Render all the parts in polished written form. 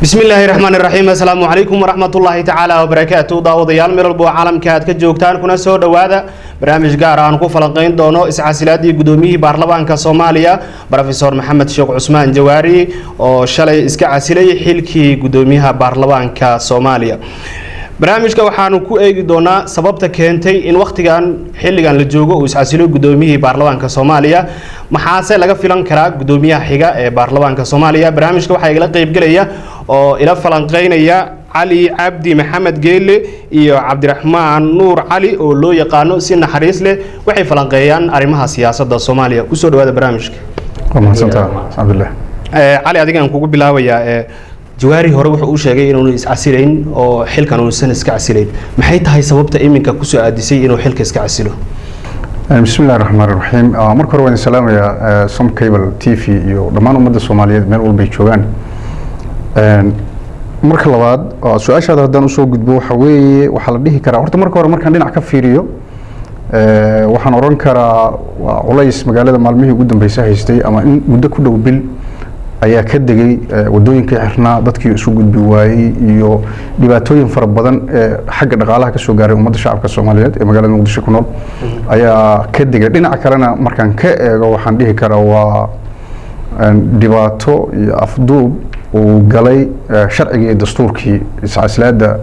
Bismi illaahi raxmaan iraxiim. Assalaamu calaykum waraxmatullaahi tacaala wabarakaatu. Daawadayaal, meel walba oo caalamka aad ka joogtaan, kuna soo dhowaada barnaamij gaar aan ku falanqeyn doono iscasilaadii gudoomiyihii baarlamaanka Soomaaliya, Professor Maxamed Sheekh Cusmaan Jawaari, oo shalay iska casilay xilkii gudoomiyaha baarlamaanka Soomaaliya. Barnaamijka waxaanu ku eegi doonaa sababta keentay in wakhtigan, xilligan la joogo, uu iscasilo gudoomiyihii baarlamaanka Soomaaliya. Maxaase laga filan karaa gudoomiyaha xiga ee baarlamaanka Soomaaliya? Barnaamijka waxaa igala qeybgelaya oo ila falanqeynaya Cali Cabdi Maxamed Geele iyo Cabdiraxmaan Nuur Cali, oo loo yaqaano si naxariis leh. Waxay falanqeeyaan arrimaha siyaasadda Soomaaliya. Kusoo dhawaada barnaamijka. Waa mahadsantaha, Cabdillah. Cali, adigaan kugu bilaabayaa. Jawaari hore wuxuu u sheegay inuunu iscasilayn oo xilkan uusan iska casilayn. Maxay tahay sababta iminka kusoo aadisay inuu xilka iska casilo? Bismi illahi raxmaan iraxiim. Marka hore waan idin salaamayaa, Som Cable TV iyo dhammaan ummadda Soomaaliyeed meel walbay joogaan. Marka labaad, su-aashaada haddaan usoo gudbo, waxa weeye, waxaa la dhihi karaa horta marka hore, markaan dhinac ka fiiriyo, waxaan odhan karaa waa culays magaalada maalmihii ugu dambeysay haystay ama in muddo ku dhow bil ayaa ka degay. Wadooyinkii xirnaa, dadkii isu gudbi waayey iyo dhibaatooyin fara badan ee xagga dhaqaalaha ka soo gaaray ummadda shacabka Soomaaliyeed ee magaalada Muqdisho ku nool ayaa ka degay. Dhinaca kalena markaan ka eego, waxaan dhihi karaa waa dhibaato iyo afduub uu galay sharcigii iyo dastuurkii iscasilaada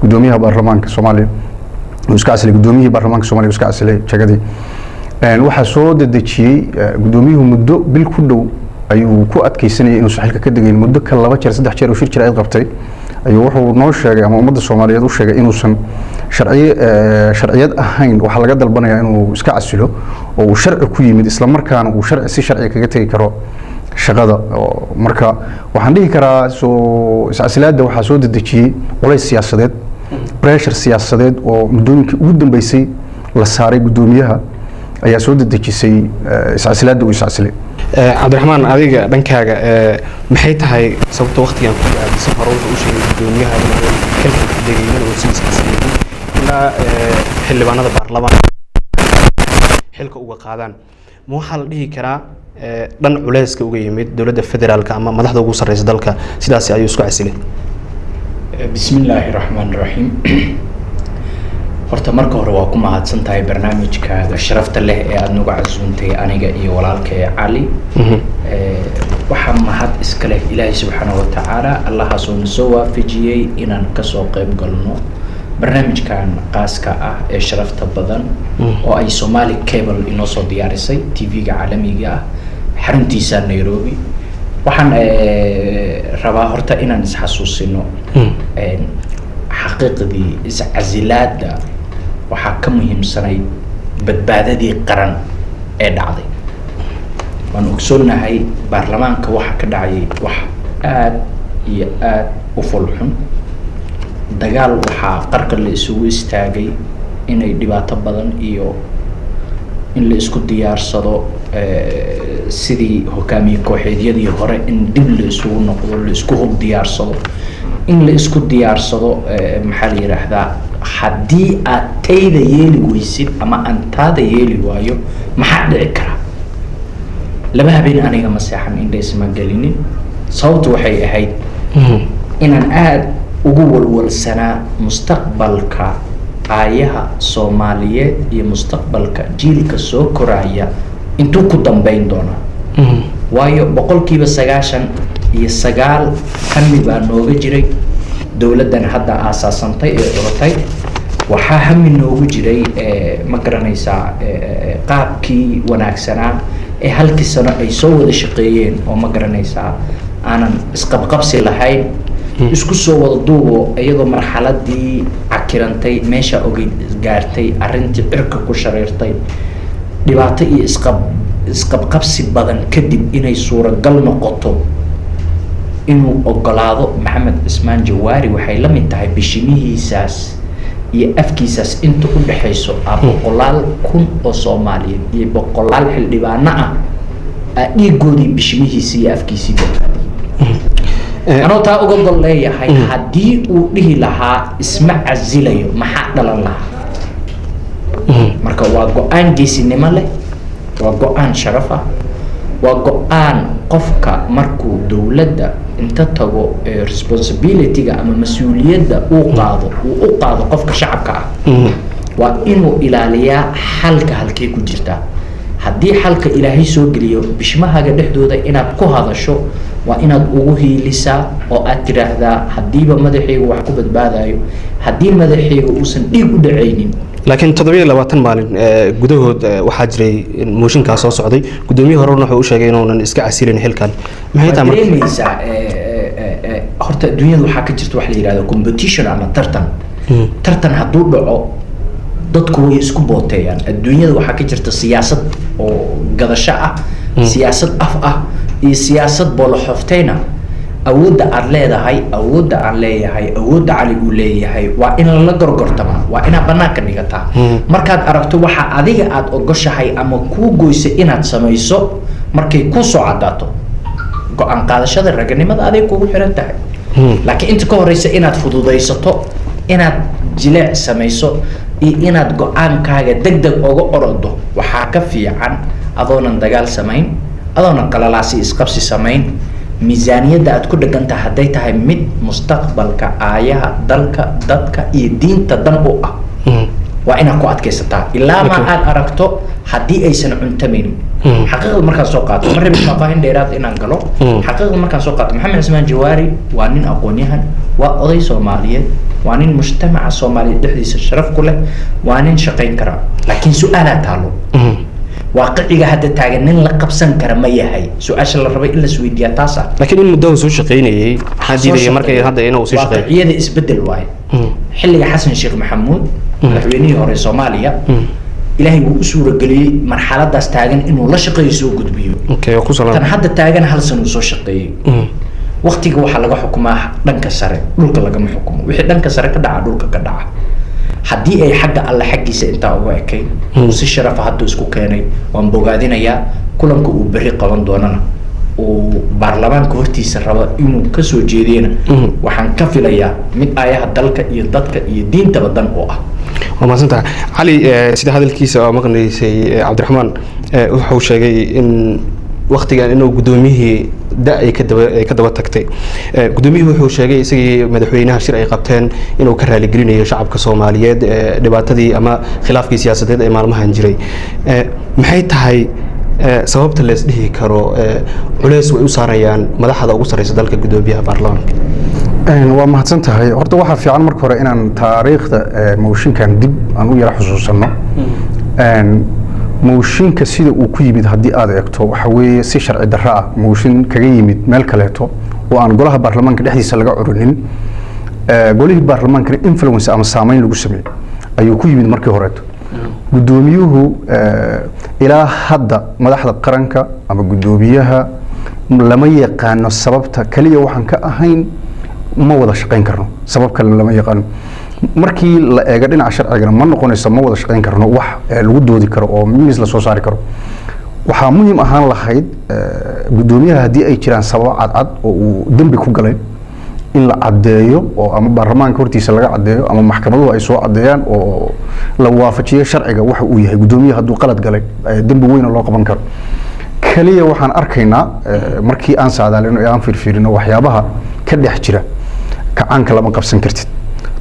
gudoomiyaha baarlamaanka Soomaaliya uu iska casilay. Gudoomiyihii baarlamaanka Soomaaliya uu iska casilay jagadii waxaa soo dedejiyey, gudoomiyuhu muddo bil ku dhow ayuu ku adkeysanayay inuusan xilka ka degayn. Muddo ka laba jeer, saddex jeer oo shir jira qabtay ayuu wuxuu noo sheegay ama ummadda Soomaaliyeed u sheegay inuusan sharci sharciyad ahayn waxaa laga dalbanayaa inuu iska casilo oo uu sharci ku yimid, isla markaana uu sharci si sharciga kaga tegi karo shaqada. Marka waxaan dhihi karaa soo iscasilaadda waxaa soo dedejiyey culays siyaasadeed, pressure siyaasadeed oo muddooyinkii ugu dambeysay la saaray guddoomiyaha ayaa soo dedejisay iscasilaadda uu iscasilay. Cabdiraxmaan, adiga dhankaaga, maxay tahay sababta waktigan ku aadisay? Hore wuxuu u sheegay guddoomiyaha inuu xilka ku degaynin, uusan iscasileynin ilaa xildhibaanada baarlamaanka xilka uga qaadaan. Ma waxaa la dhihi karaa dhan culeyska uga yimid dowladda federaalka ama madaxda ugu sarreysa dalka, sidaasi ayuu isku casilay? Bismi illaahi raxmaan raxiim. Horta marka hore waa ku mahadsan tahay barnaamijkaaga sharafta leh ee aada nagu casuuntay, aniga iyo walaalkay Cali. Waxaa mahad iska leh Ilaahay subxaana wa tacaala, Allahaasoo na soo waafajiyey inaan kasoo qayb galno barnaamijkan qaaska ah ee sharafta badan oo ay Somali Cable inoo soo diyaarisay, TV-ga caalamiga ah xaruntiisa Nairobi. Waxaan rabaa horta inaan isxasuusino xaqiiqdii iscasilaada waxaa ka muhiimsanayd badbaadadii qaran ee dhacday. Waan ogsoonnahay baarlamaanka waxa ka dhacayay wax aad iyo aad u fulxun. Dagaal waxaa qarka la isugu istaagay inay dhibaato badan iyo in la isku diyaarsado sidii hogaamiye kooxeedyadii hore in dib la isugu noqdo, la isku hub diyaarsado, in la isku diyaarsado, maxaa la yidhaahdaa, haddii aad tayda yeeli weysid ama aan taada yeeli waayo, maxaa dhici kara? 2 habeen aniga ma seexan, indha isma gelinin. Sababtu waxay ahayd inaan aada ugu walwalsanaa mustaqbalka aayaha Soomaaliyeed iyo mustaqbalka jiilka soo koraya intuu ku dambeyn doonaa, waayo 99% hami baa nooga jiray dowladdan hadda aasaasantay ee curatay. Waxaa hami noogu jiray, ma garanaysaa, qaabkii wanaagsanaa ee halkii sano ay soo wada shaqeeyeen oo, ma garanaysaa, aanan isqabqabsi lahayn, isku soo wada duubo, iyadoo marxaladii cakirantay meesha ogeyd gaartay, arrintii cirka ku shareertay, dhibaato iyo isqabqabsi badan kadib, inay suuragal noqoto inuu ogolaado Maxamed Cismaan Jawaari. Waxay la mid tahay bishimihiisaas iyo afkiisaas inta u dhexayso ah boqolaal kun oo Soomaaliyeed iyo boqolaal xildhibaano ah dhiigoodii bishimihiisii iyo afkiisii badbaadiyay. Anoo taa uga gol leeyahay, haddii uu dhihi lahaa isma casilayo, maxaa dhalan lahaa? Marka waa go-aan geesinimo leh, waa go-aan sharaf ah. Waa go-aan qofka markuu dowladda inta tago responsibility-ga ama mas-uuliyadda uu qaado, uu u qaado qofka shacabka ah, waa inuu ilaaliyaa xalka halkee ku jirtaa. Haddii xalka Ilaahay soo geliyo bishmahaga dhexdooda inaad ku hadasho, waa inaad ugu hiilisaa oo aad tidhaahdaa, haddiiba madaxaygu wax ku badbaadayo, haddii madaxayga uusan dhiig u dhacaynin. Laakiin 27 maalin gudahood waxaa jiray in mooshinkaa soo socday. Gudoomiyihii horena wuxuu u sheegay inuunan iska casilin xilkan. Maxay waad tahay marka? Dareemaysaa, horta adduunyada waxaa ka jirta wax la yidhahdo competition ama tartan. Tartan hadduu dhaco, dadku way isku booteeyaan. Adduunyada waxaa ka jirta siyaasad oo gadasho ah, siyaasad af ah iyo siyaasad booloxofteyna. Awoodda aad leedahay, awoodda aan leeyahay, awoodda Cali uu leeyahay, waa in lala gorgortamaa, waa inaad banaanka dhigataa. Markaad aragto waxa adiga aad ogoshahay ama kuu goysay inaad samayso, markay kuu soo caddaato, go-aan qaadashada raganimada aday kugu xiran tahay. Laakiin inta ka horeysa inaad fududaysato, inaad jileec samayso iyo inaad go-aankaaga deg deg oga orodo, waxaa ka fiican adoonan dagaal samayn, adoonan qalalaasi isqabsi samayn, miisaaniyadda aad ku dhegan tahay hadday tahay mid mustaqbalka aayaha dalka, dadka iyo diinta dan u ah, waa inaad ku adkaysataa ilaa ma aad aragto haddii aysan cuntamaynin. Xaqiiqda markaan soo qaato, ma rabin faahfaahin dheeraad inaan galo. Xaqiiqda markaan soo qaato, Maxamed Cismaan Jawaari waa nin aqoon-yahan, waa oday Soomaaliyeed, waa nin mujtamaca Soomaaliyeed dhexdiisa sharaf ku leh, waa nin shaqayn kara. Laakiin su-aalaa taalo: waaqiciga hadda taagan nin la qabsan kara ma yahay? Su-aasha la rabay in la isweydiiyaa taas ah. Laakiin in muddo uu soo shaqaynayay, maxaa diidaya markay hadda inuu sii shaqeeyo? Waaqiciyada isbedel waaye. Xilliga Xasan Sheekh Maxamuud, madaxweynihii hore Soomaaliya, Ilaahay wuu u suurageliyey marxaladaas taagan inuu la shaqeeyo, soo gudbiyo. Okay, waa ku tan salaam. Hadda taagan hal san uu soo shaqeeyey. Waqtiga waxaa laga xukumaa dhanka sare, dhulka lagama xukumo. Wixii dhanka sare ka dhaca, dhulka ka dhaca. Haddii ay xagga Alle xaggiisa intaa uga ekayn, uu si sharafa hadda isku keenay, waan bogaadinayaa. Kulanka uu berri qaban doonana, uu baarlamaanka hortiisa rabo inuu kasoo jeediyana, waxaan ka filayaa mid aayaha dalka iyo dadka iyo diintaba dan u ah. Waa mahadsantahay, Cali. Sida hadalkiisa oo maqnaysay, Cabdiraxmaan wuxuu sheegay in waktigan inuu guddoomiyihii da ay ka daba tagtay. Guddoomiyihii wuxuu sheegay isagii madaxweynaha shir ay qabteen inuu ka raaligelinayo shacabka Soomaaliyeed dhibaatadii ama khilaafkii siyaasadeed ee maalmahan jiray. Maxay tahay sababta la isdhihi karo culeys way u saarayaan madaxda ugu sarreysa dalka, guddoomiyaha baarlamaanka? Waa mahadsan tahay. Horta waxaa fiican marka hore inaan taariikhda mooshinkan dib aan u yara xusuusanno. Mooshinka sida uu ku yimid haddii aad eegto, waxa weeye si sharci darro ah mooshin kaga yimid meel kaleeto oo aan golaha baarlamaanka dhexdiisa laga curinin, golihii baarlamaankana influence ama saameyn lagu sameeyey ayuu ku yimid markii horeeto. Guddoomiyuhu ilaa hadda madaxda qaranka ama guddoomiyaha lama yaqaano sababta kaliya waxaan ka ahayn ma wada shaqayn karno. Sabab kale lama yaqaano. Markii la eego dhinaca sharcigana, ma noqonayso ma wada shaqayn karno wax lagu doodi karo oo miis la soo saari karo. Waxaa muhiim ahaan lahayd guddoomiyaha haddii ay jiraan sababo cadcad oo uu dembi ku galay in la caddeeyo, oo ama baarlamaanka hortiisa laga caddeeyo ama maxkamaduhu ay soo caddeeyaan oo la waafajiyo sharciga waxa uu yahay guddoomiyaha hadduu qalad galay, dembi weyna loo qaban karo. Kaliya waxaan arkaynaa markii aan saadaalino ee aan fiirfiirino waxyaabaha ka dhex jira kacaanka lama qabsan kartid,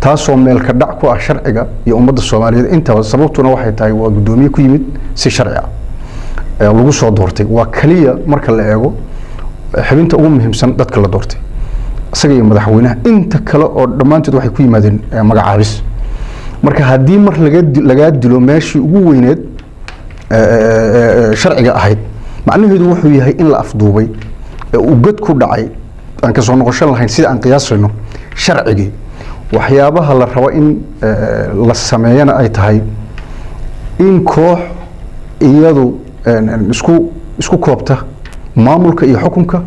taasoo meel ka dhac ku ah sharciga iyo ummadda Soomaaliyeed intaba. Sababtuna waxay tahay waa guddoomiye ku yimid si sharci ah ee lagu soo doortay. Waa kaliya marka la eego xubinta ugu muhiimsan dadka la doortay, isaga iyo madaxweynaha. Inta kale oo dhammaantood waxay ku yimaadeen magacaabis. Marka haddii mar lagaa dilo meeshii ugu weyneed sharciga ahayd, macnaheedu wuxuu yahay in la afduubay ee uu god ku dhacay aan ka soo noqosho lahayn. Sida aan qiyaasayno sharcigii, waxyaabaha la rabo in la sameeyana ay tahay in koox iyadu isku koobta maamulka iyo xukunka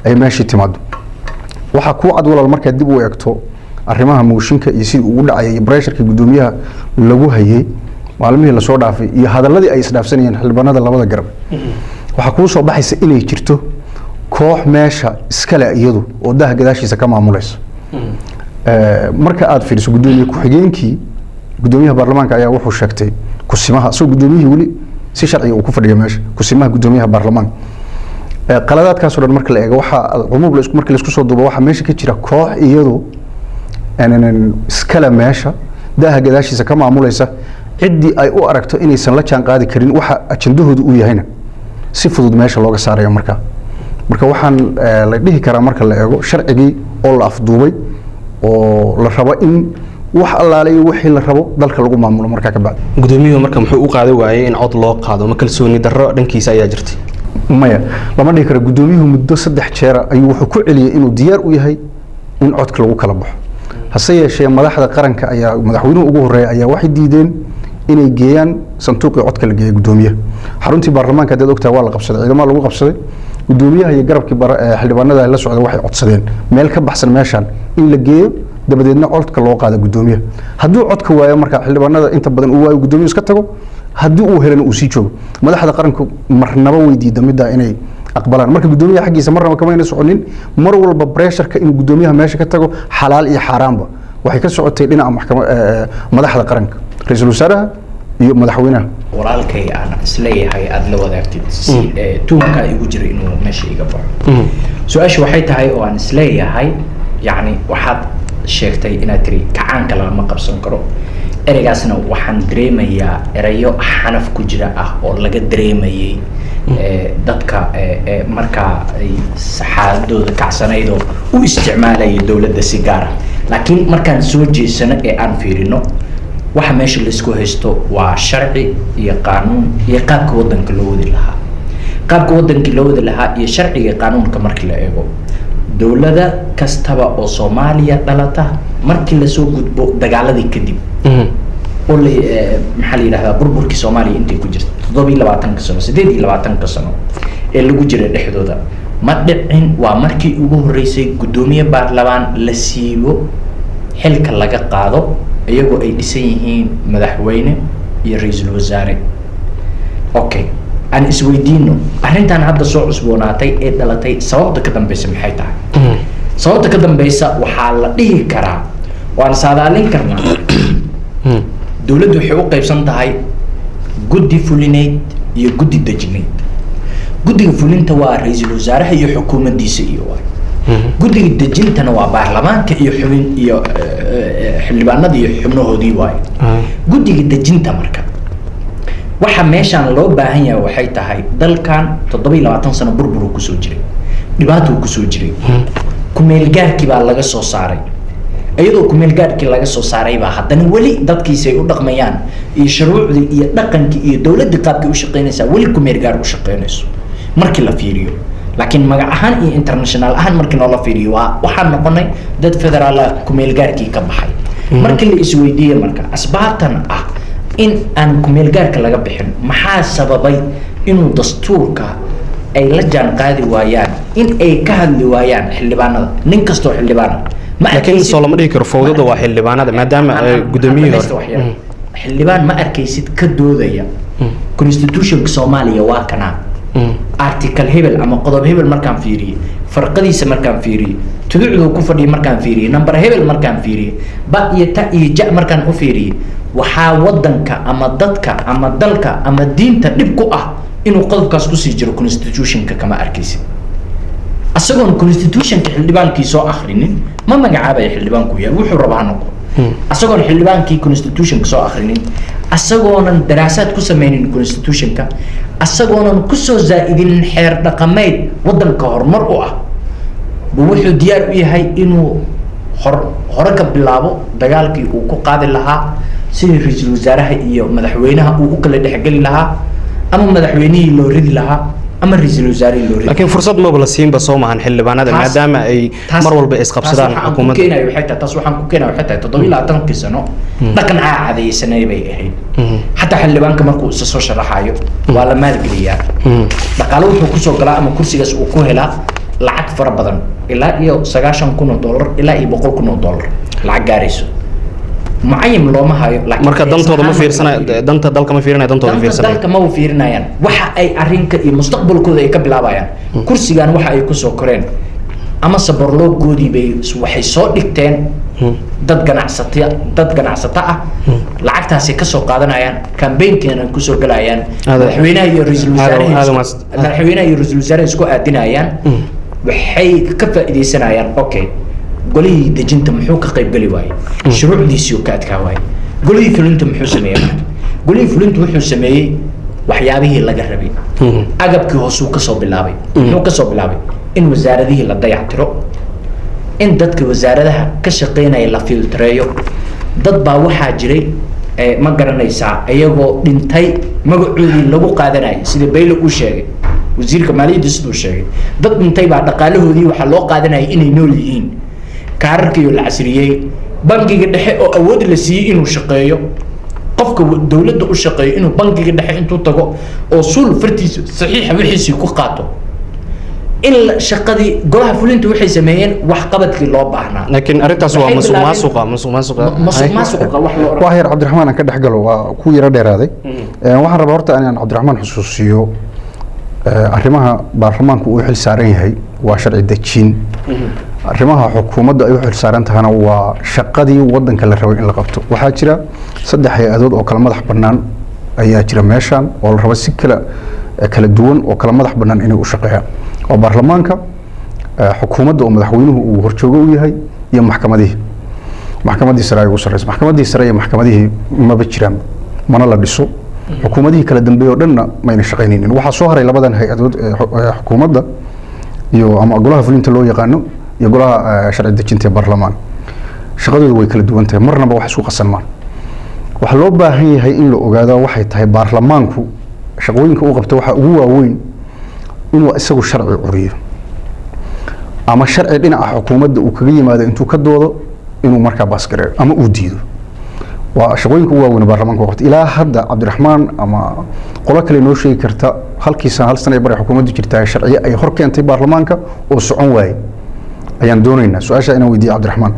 ay meeshii timaado. Waxaa kuu cad, walaal, markaad dib u eegto arrimaha mooshinka iyo sidii uu u dhacayay iyo bresharkii guddoomiyaha lagu hayay maalmihii lasoo dhaafay iyo hadalladii ay isdhaafsanayeen xildhibaanada labada garab, waxaa kuu soo baxaysa inay jirto koox meesha iskale iyadu oo daha gadaashiisa ka maamulaysa. Marka aad fiiriso guddoomiye ku-xigeenkii guddoomiyaha baarlamaanka ayaa wuxuu sheegtay kusimaha, isagoo guddoomiyihii weli si sharciga uu ku fadhiyo meesha, kusimaha guddoomiyaha baarlamaanka. Qaladaadkaas oo dhan marka la eego, waxa cumuum la isku marka la isku soo duubo, waxa meesha ka jira koox iyadu iskale meesha daaha gadaashiisa ka maamulaysa. Ciddii ay u aragto inaysan la jaan qaadi karin waxa ajandahoodu uu yahayna, si fudud meesha looga saarayo. Marka waxaan la dhihi karaa, marka la eego sharcigii oo la afduubay oo la rabo in wax allaale iyo wixii la rabo dalka lagu maamulo markaa ka bacdi. Gudoomiyuhu marka muxuu u qaadi waayey in cod loo qaado? Ma kalsooni darro dhankiisa ayaa jirtay? Maya, lama dhihi karo. Gudoomiyuhu muddo 3 jeera ayuu wuxuu ku celiyey inuu diyaar u yahay in codka lagu kala baxo. Hase yeeshee madaxda qaranka ayaa, madaxweynuhu ugu horreeya, ayaa waxay diideen inay geeyaan sanduuqii codka la geeyay gudoomiyaha. Xaruntii baarlamaanka, haddaad ogtahay, waa la qabsaday, ciidamada lagu qabsaday. Gudoomiyaha iyo garabkii xildhibaanada la socda waxay codsadeen meel ka baxsan meeshan in la geeyo, dabadeedna codka loo qaado gudoomiyaha. Hadduu codka waayo, marka xildhibaanada inta badan uu waayo, gudoomiyuhu iska tago. Haddii uu helana, uu sii joogo. Madaxda qaranku marnaba way diidda middaa inay aqbalaan. Marka gudoomiyaha xaggiisa marnaba kamayna soconin. Mar walba pressureka inuu gudoomiyaha meesha ka tago, xalaal iyo xaaraanba, waxay ka socotay dhinaca maxkama madaxda qaranka, ra-iisul wasaaraha iyo madaxweynaha. Walaalkay aan isleeyahay aada la wadaagtid si tuhunkaa igu jira inuu meesha iga baxo. Su-aasha waxay tahay oo aan isleeyahay, yacni waxaad sheegtay inaad tiri kacaanka lama qabsan karo. Ereygaasna waxaan dareemayaa erayo xanaf ku jira ah oo laga dareemayay dadka markaa ay xaaladooda kacsanayd oo u isticmaalaya dowladda si gaar ah. Laakiin markaan soo jeesano ee aan fiirino, waxa meesha laisku haysto waa sharci iyo qaanuun iyo qaabka waddanka loo wadi lahaa. Qaabka waddankii loo wadi lahaa iyo sharciga iyo qaanuunka markii la eego, dowlada kastaba oo Soomaaliya dhalata markii lasoo gudbo dagaaladii kadib oo la maxaa la yidhahdaa, burburkii Soomaaliya intay ku jirta 27-ka sano, 28-ka sano ee lagu jiray dhexdooda, ma dhicin. Waa markii ugu horreysay guddoomiye baarlamaan la siibo, xilka laga qaado, iyagoo ay dhisan yihiin madaxweyne iyo ra-iisul wasaare. Okay, aan isweydiino arrintan hadda soo cusboonaatay ee dhalatay, sababta ka dambeysa maxay tahay? Sababta ka dambeysa waxaa la dhihi karaa, waan saadaalin karnaa, dowladdu waxay u qaybsan tahay guddi fulineyd iyo guddi dejineyd. Guddiga fulinta waa ra-iisul wasaaraha iyo xukuumaddiisa iyo waay. Guddiga dejintana waa baarlamaanka iyo xubin iyo xildhibaanada iyo xubnahoodii waaye. Guddiga dejinta marka, waxa meeshaan loo baahan yahay waxay tahay, dalkan 27 sano burburuu kusoo jiray, dhibaatuu kusoo jiray, kumeelgaarkii baa laga soo saaray. Iyadoo kumeelgaarkii laga soo saaray baa haddana weli dadkiisi ay u dhaqmayaan iyo shuruucdii iyo dhaqankii iyo dowladdii qaabkii u shaqeynaysaa weli kumeelgaar u shaqeynayso markii la fiiriyo. Laakiin magac ahaan iyo international ahaan markii noola fiiriyo, waa waxaan noqonay dad federaala kumeelgaarkii ka baxay. Markii la isweydiiye marka asbaabtan ah in aan kumeelgaarka laga bixin, maxaa sababay inuu dastuurka ay la jaan qaadi waayaan, in ay ka hadli waayaan xildhibaanada, nin kastoo xildhibaana? Ma Laakiin arkaysid- soo lama dhihi karo fowdada waa xildhibaanada, maadaama gudoomiyihii Dhamaysta hore wax yar. Xildhibaan ma arkaysid ka doodaya constitutionka Soomaaliya waa kanaa, article hebel ama qodob hebel markaan fiiriyey, farqadiisa markaan fiiriyey, tuducduu ku fadhiyay markaan fiiriyey, number hebel markaan fiiriyey, ba iyo ta iyo ja markaan u fiiriyey, waxaa wadanka ama dadka ama dalka ama diinta dhib ku ah inuu qodobkaas kusii jiro constitutionka. Kama arkaysid. Asagoon constitutionka xildhibaankii soo akhrinin ma magacaabaya xildhibaanku yahay, wuxuu rabaa ha noqdo. Asagoon xildhibaankii constitutionka soo akhrinin, asagoonan daraasaad ku sameynin constitutionka, asagoonan kusoo zaa'idinin xeer dhaqameed wadanka horumar u ah, buu wuxuu diyaar u yahay inuu hore ka bilaabo dagaalkii uu ku qaadi lahaa sidii ra-iisul wasaaraha iyo madaxweynaha uu u kala dhexgeli lahaa, ama madaxweynihii loo ridi lahaa ama ra-iisul wasaarihii loo ridi. Laakiin fursad maba la siinba soo mahan xildhibaanada, maadaama ay mar walba isqabsadaan taas waxaan ku xukuumadda. Keenayo waxay tahay, taas waxaan ku keenayo waxay tahay, 27-kii sano dhaqan caadaysanay bay ahayd. Xataa xildhibaanka markuu isa soo sharaxayo waa la maalgeliyaa. Dhaqaale wuxuu kusoo galaa ama kursigaas uu ku helaa lacag fara badan, ilaa iyo $90,000 ilaa iyo $100,000 lacag gaarayso, mucayin looma hayo. Laakiin Marka dantooda ma ahaan fiirsanay, danta dalka ma fiirinaya, dantooda danta fiirsanaya. Dalka maba fiirinayaan. Waxa ay arrinka iyo mustaqbalkooda ay ka bilaabayaan kursigan waxa ay kusoo koreen ama saborloogoodii bay waxay soo dhigteen. Dad ganacsato ah lacagtaasay kasoo qaadanayaan, campaignkeena kusoo galayaan, madaxweynaha iyo ra-iisul wasaaraha, madaxweynaha iyo ra-iisul wasaaraha isku aadinayaan. Waxay ka faa'iidaysanayaan, okay, golihii dejinta muxuu ka qaybgeli waayey? Shuruucdiisii ka adkaa waayey. Golihii fulinta muxuu sameeyey? Marka golihii fulinta wuxuu sameeyey waxyaabihii laga rabay. Agabkii hoosuu kasoo bilaabay. Muxuu kasoo bilaabay? In wasaaradihii la dayactiro, in dadka wasaaradaha ka shaqeynaya la filtreeyo. Dad baa waxaa jiray, ma garanaysaa, iyagoo dhintay magacoodii lagu qaadanayay, sida Bayle uu sheegay, wasiirka maaliyadda siduu sheegay. Dad dhintay baa dhaqaalahoodii waxaa loo qaadanayay inay nool yihiin. Kaararkiioo la casriyey, bangiga dhexe oo awood la siiyey inuu shaqeeyo, qofka dowladda u shaqeeyo inuu bangiga dhexe intuu tago oo suul fartiisa saxiixa wixiisii ku qaato. In shaqadii golaha fulinta waxay sameeyeen waxqabadkii loo baahnaa. Laakiin arrintaas waa musuq maasuqa, musuq maasuqa. Musuq maasuqa wax loo Wax yar, Cabdiraxmaan, aan ka dhex galo, waa ku yaro dheeraaday. Waxaan rabaa horta inaan Cabdiraxmaan xusuusiyo arrimaha baarlamaanku uu xil saaran yahay waa sharci dejin, arrimaha xukuumadda ay u xil saaran tahana waa shaqadii wadanka la rabay in la qabto. Waxaa jira saddex hay-adood oo kala madax bannaan ayaa jira meeshan, oo la rabo si kala duwan oo kala madax bannaan inay u shaqeeyaan: waa baarlamaanka, xukuumadda oo madaxweynuhu uu horjoogo u yahay, iyo maxkamadihii. Maxkamaddii sare ay ugu sarreysa. Maxkamaddii sare iyo maxkamadihii maba jiraan, mana la dhiso. Xukuumadihii kala dambeeyey oo dhanna mayna shaqaynaynin. Waxaa soo haray labadan hay-adood ee xukuumadda iyo ama golaha fulinta loo yaqaano iyo golaha sharci dejinta ee baarlamaan. Shaqadoodu way kala duwan tahay, marnaba wax isku qasan maan. Waxaa loo baahan yahay in la ogaado waxay tahay baarlamaanku shaqooyinka uu qabto waxaa ugu waaweyn inuu isagu sharci curiyo, ama sharci dhinaca xukuumadda uu kaga yimaado intuu ka doodo inuu markaa baasgareeyo ama uu diido. Waa shaqooyinka ugu waaweyn baarlamaanka uu qabto. Ilaa hadda, Cabdiraxmaan ama qolo kale noo sheegi karta, halkii sana, hal sana ay bari xukuumaddu jirtaa, sharciyo ay hor keentay baarlamaanka oo socon waayey ayaan doonaynaa su-aasha inaan weydiiyo Cabdiraxmaan.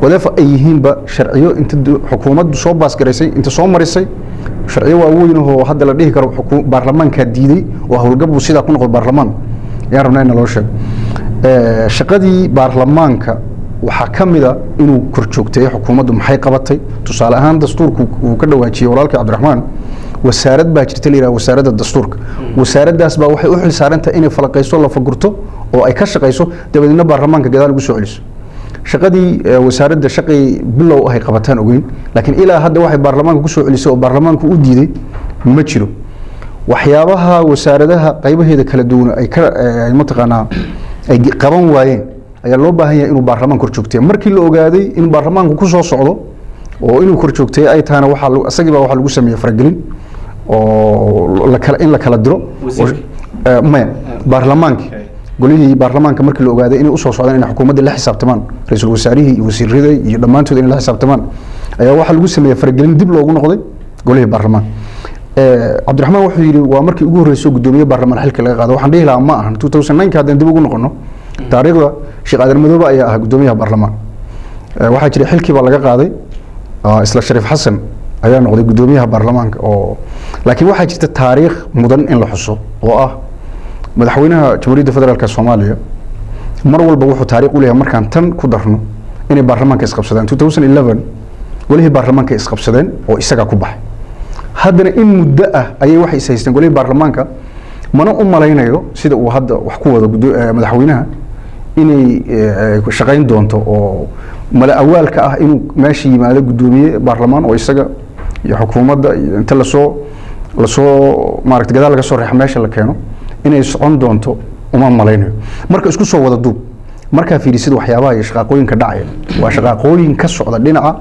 Wadeefa ay yihiinba sharciyo inta xukuumaddu soo baasgaraysay, inta soo marisay, sharciyo waaweyn oo hadda la dhihi karo baarlamaankaa diiday oo howlgab buu sidaa ku noqdo baarlamaan ayaan rabnaa in naloo sheego. Shaqadii baarlamaanka waxaa ka mid a inuu korjoogteeyo xukuumaddu maxay qabatay. Tusaale ahaan, dastuurku uu ka dhawaajiyey walaalkii Cabdiraxmaan, wasaarad baa jirta la yidhaha wasaaradda dastuurka. Wasaaraddaas baa waxay u xil saaran tahay inay falaqayso, la fagurto oo ay ka shaqayso, dabadeedna baarlamaanka gadaal ugu soo celiso. Shaqadii wasaaradda shaqay bilow ahay qabataan ogeyn, laakiin ilaa hadda waxay baarlamaanka ku soo celisay oo baarlamaanku u diiday ma jiro. Waxyaabaha wasaaradaha qaybaheeda kala duwan ay ka mataqaanaa ay qaban waayeen ayaa loo baahan yahay inuu baarlamaanka kor joogteeyo. Markii la ogaaday in baarlamaanku ku soo socdo oo inuu kor joogteeyo ay tahana, waxaa isagii baa waxaa lagu sameeyey faragelin oo la kala in la kala diro. Maya, baarlamaankii, golihii baarlamaanka, markii la ogaaday inay usoo socdaan inay xukuumadda la xisaabtamaan, ra-iisul wasaarihii iyo wasiirada iyo dhammaantood inay la xisaabtamaan, ayaa waxaa lagu sameeyey faragelin, dib loogu noqday golihii baarlamaanka. Cabdiraxmaan wuxuu yidhi waa markii ugu horreysay guddoomiye baarlamaan xilka laga qaado. Waxaan dhihi lahaa ma ahan. 2009 haddaan dib ugu noqono taariikhda, Sheekh Aadan Madoobe ayaa ahaa guddoomiyaha baarlamaan. Waxaa jiray xilkii baa laga qaaday, isla Shariif Xasan ayaa noqday guddoomiyaha baarlamaanka. Oo laakiin waxaa jirta taariikh mudan in la xuso oo ah madaxweynaha Jamhuuriyadda Federaalka Soomaaliya mar walba wuxuu taariikh u leeyahay, markaan tan ku darno, inay baarlamaanka isqabsadaan. 2011 golihii baarlamaanka isqabsadeen oo isagaa ku baxay. Haddana in muddo ah ayay waxay is haysteen golihii baarlamaanka. Mana u malaynayo sida uu hadda wax ku wado madaxweynaha inay shaqayn doonto oo mala awaalka ah inuu meesha yimaado guddoomiye baarlamaan oo isaga iyo xukuumadda iyo inta lasoo maaragta gadaal laga soo reexa meesha la keeno inay socon doonto uma malaynayo. Marka isku soo wada duub, markaa fiirisid waxyaabaha iyo shaqaaqooyinka dhacaya, waa shaqaaqooyin ka socda dhinaca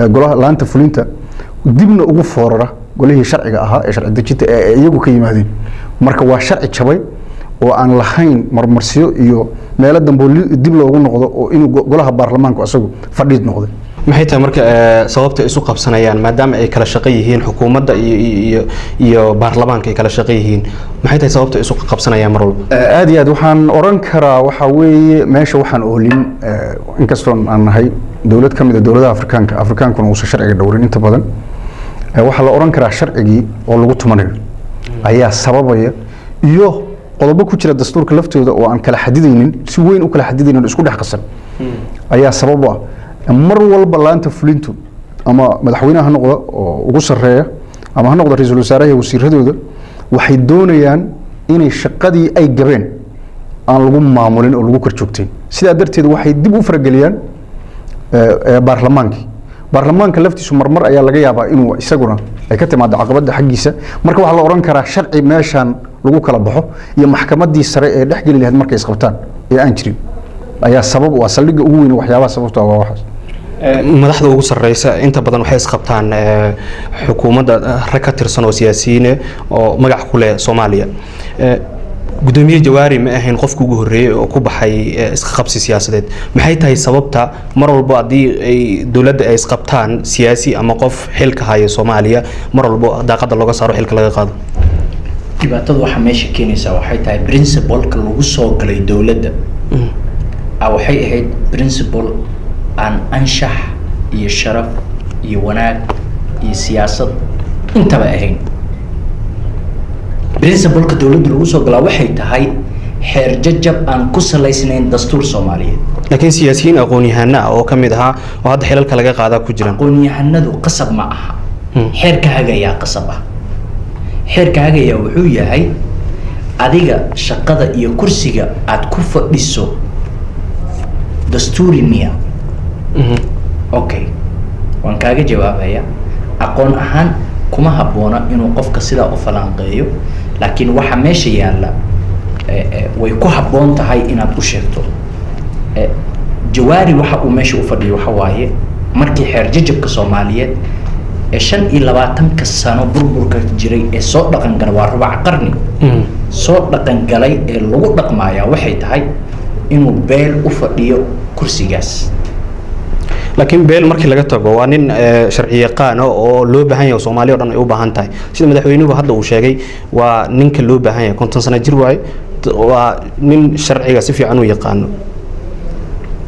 golaha laanta fulinta, dibna ugu foorara golihii sharciga ahaa ee sharci dejinta ee ay iyagu ka yimaadeen. Marka waa sharci jabay oo aan lahayn marmarsiyo iyo meelo dambe oo dib loogu noqdo oo inuu golaha baarlamaanku asagu fadhiid noqday. Maxay tahay marka sababta ay isu qabsanayaan, maadaama ay kala shaqo yihiin, xukuumadda iyo baarlamaanka ay kala shaqo yihiin? Maxay tahay sababta ay isu qabsanayaan mar walba? Aad iyo aad waxaan oran karaa waxaa weeye meesha waxaan oolin, inkastoo aan nahay dowlad ka mid a dowladaha Afrikaanka, Afrikaankuna uusan sharciga dhowrin inta badan, waxaa la oran karaa sharcigii oo lagu tumanayo ayaa sababaya, iyo qodobo ku jira dastuurka laftooda oo aan kala xadidaynin, si weyn u kala xadidaynin oo isku dhex qasan ayaa sabab u ah. Mar walba laanta fulintu ama madaxweynaha ha noqda oo ugu sarreeya ama ha noqda ra-iisul wasaaraha iyo wasiiradooda, waxay doonayaan inay shaqadii ay gabeen aan lagu maamulin oo lagu kor joogtayn. Sidaa darteed waxay dib u farageliyaan baarlamaankii. Baarlamaanka laftiisu marmar ayaa laga yaabaa inuu isaguna ay ka timaado caqabada xaggiisa. Marka waxaa la oran karaa sharci meeshaan lagu kala baxo iyo maxkamadii sare ee dhex geli lahayd markay isqabtaan ee aan jirin ayaa sabab u ah, saldhigga ugu weyn waxyaabaha sababta ah waa waxaas. Madaxda ugu sarreysa inta badan waxay isqabtaan xukuumadda rag ka tirsan oo siyaasiyiine oo magac ku leh Soomaaliya. Gudoomiye Jawaari ma ahayn qofka ugu horreeyey oo ku baxay iska qabsi siyaasadeed. Maxay tahay sababta mar walbo haddii ay dowladda ay isqabtaan siyaasi ama qof xilka haya Soomaaliya mar walbo daaqadda looga saaro, xilka laga qaado? Dhibaatada waxaa meesha keenaysaa waxay tahay principle-ka lagu soo galay dowladda waxay ahayd principle aan anshax iyo sharaf iyo wanaag iyo siyaasad intaba ahayn. Principle-ka dowladda lagu soo galaa waxay tahay xeer jajab aan ku salaysnayn dastuur Soomaaliyeed. Laakiin siyaasiyiin aqoon-yahano ah oo ka mid ahaa oo hadda xilalka laga qaadaa ku jiraan. Aqoon-yahanadu qasab ma aha. Xeerka hagayaa qasab ah. Xeerka hagayaa wuxuu yahay adiga shaqada iyo kursiga aad ku fadhiso dastuuri miya? Okay, waan kaaga jawaabaya. Aqoon ahaan kuma habboona inuu qofka sidaa u falanqeeyo, laakiin waxa meesha yaalla way ku habboon tahay inaad u sheegto. Jawaari waxa uu meesha u fadhiyo waxa waaye markii xeer jajabka Soomaaliyeed ee 25-ka sano burburka jiray ee soo dhaqan gala, waa rubac qarni, soo dhaqan galay ee lagu dhaqmayaa waxay tahay inuu beel u fadhiyo kursigaas. Laakiin beel markii laga tago, waa nin sharci yaqaan ah oo loo baahan yahay oo Soomaaliya o dhan ay u baahan tahay. Sida madaxweynuhu hadda uu sheegay, waa ninka loo baahan yahay. 50 sano jir waaye, waa nin sharciga si fiican u yaqaano.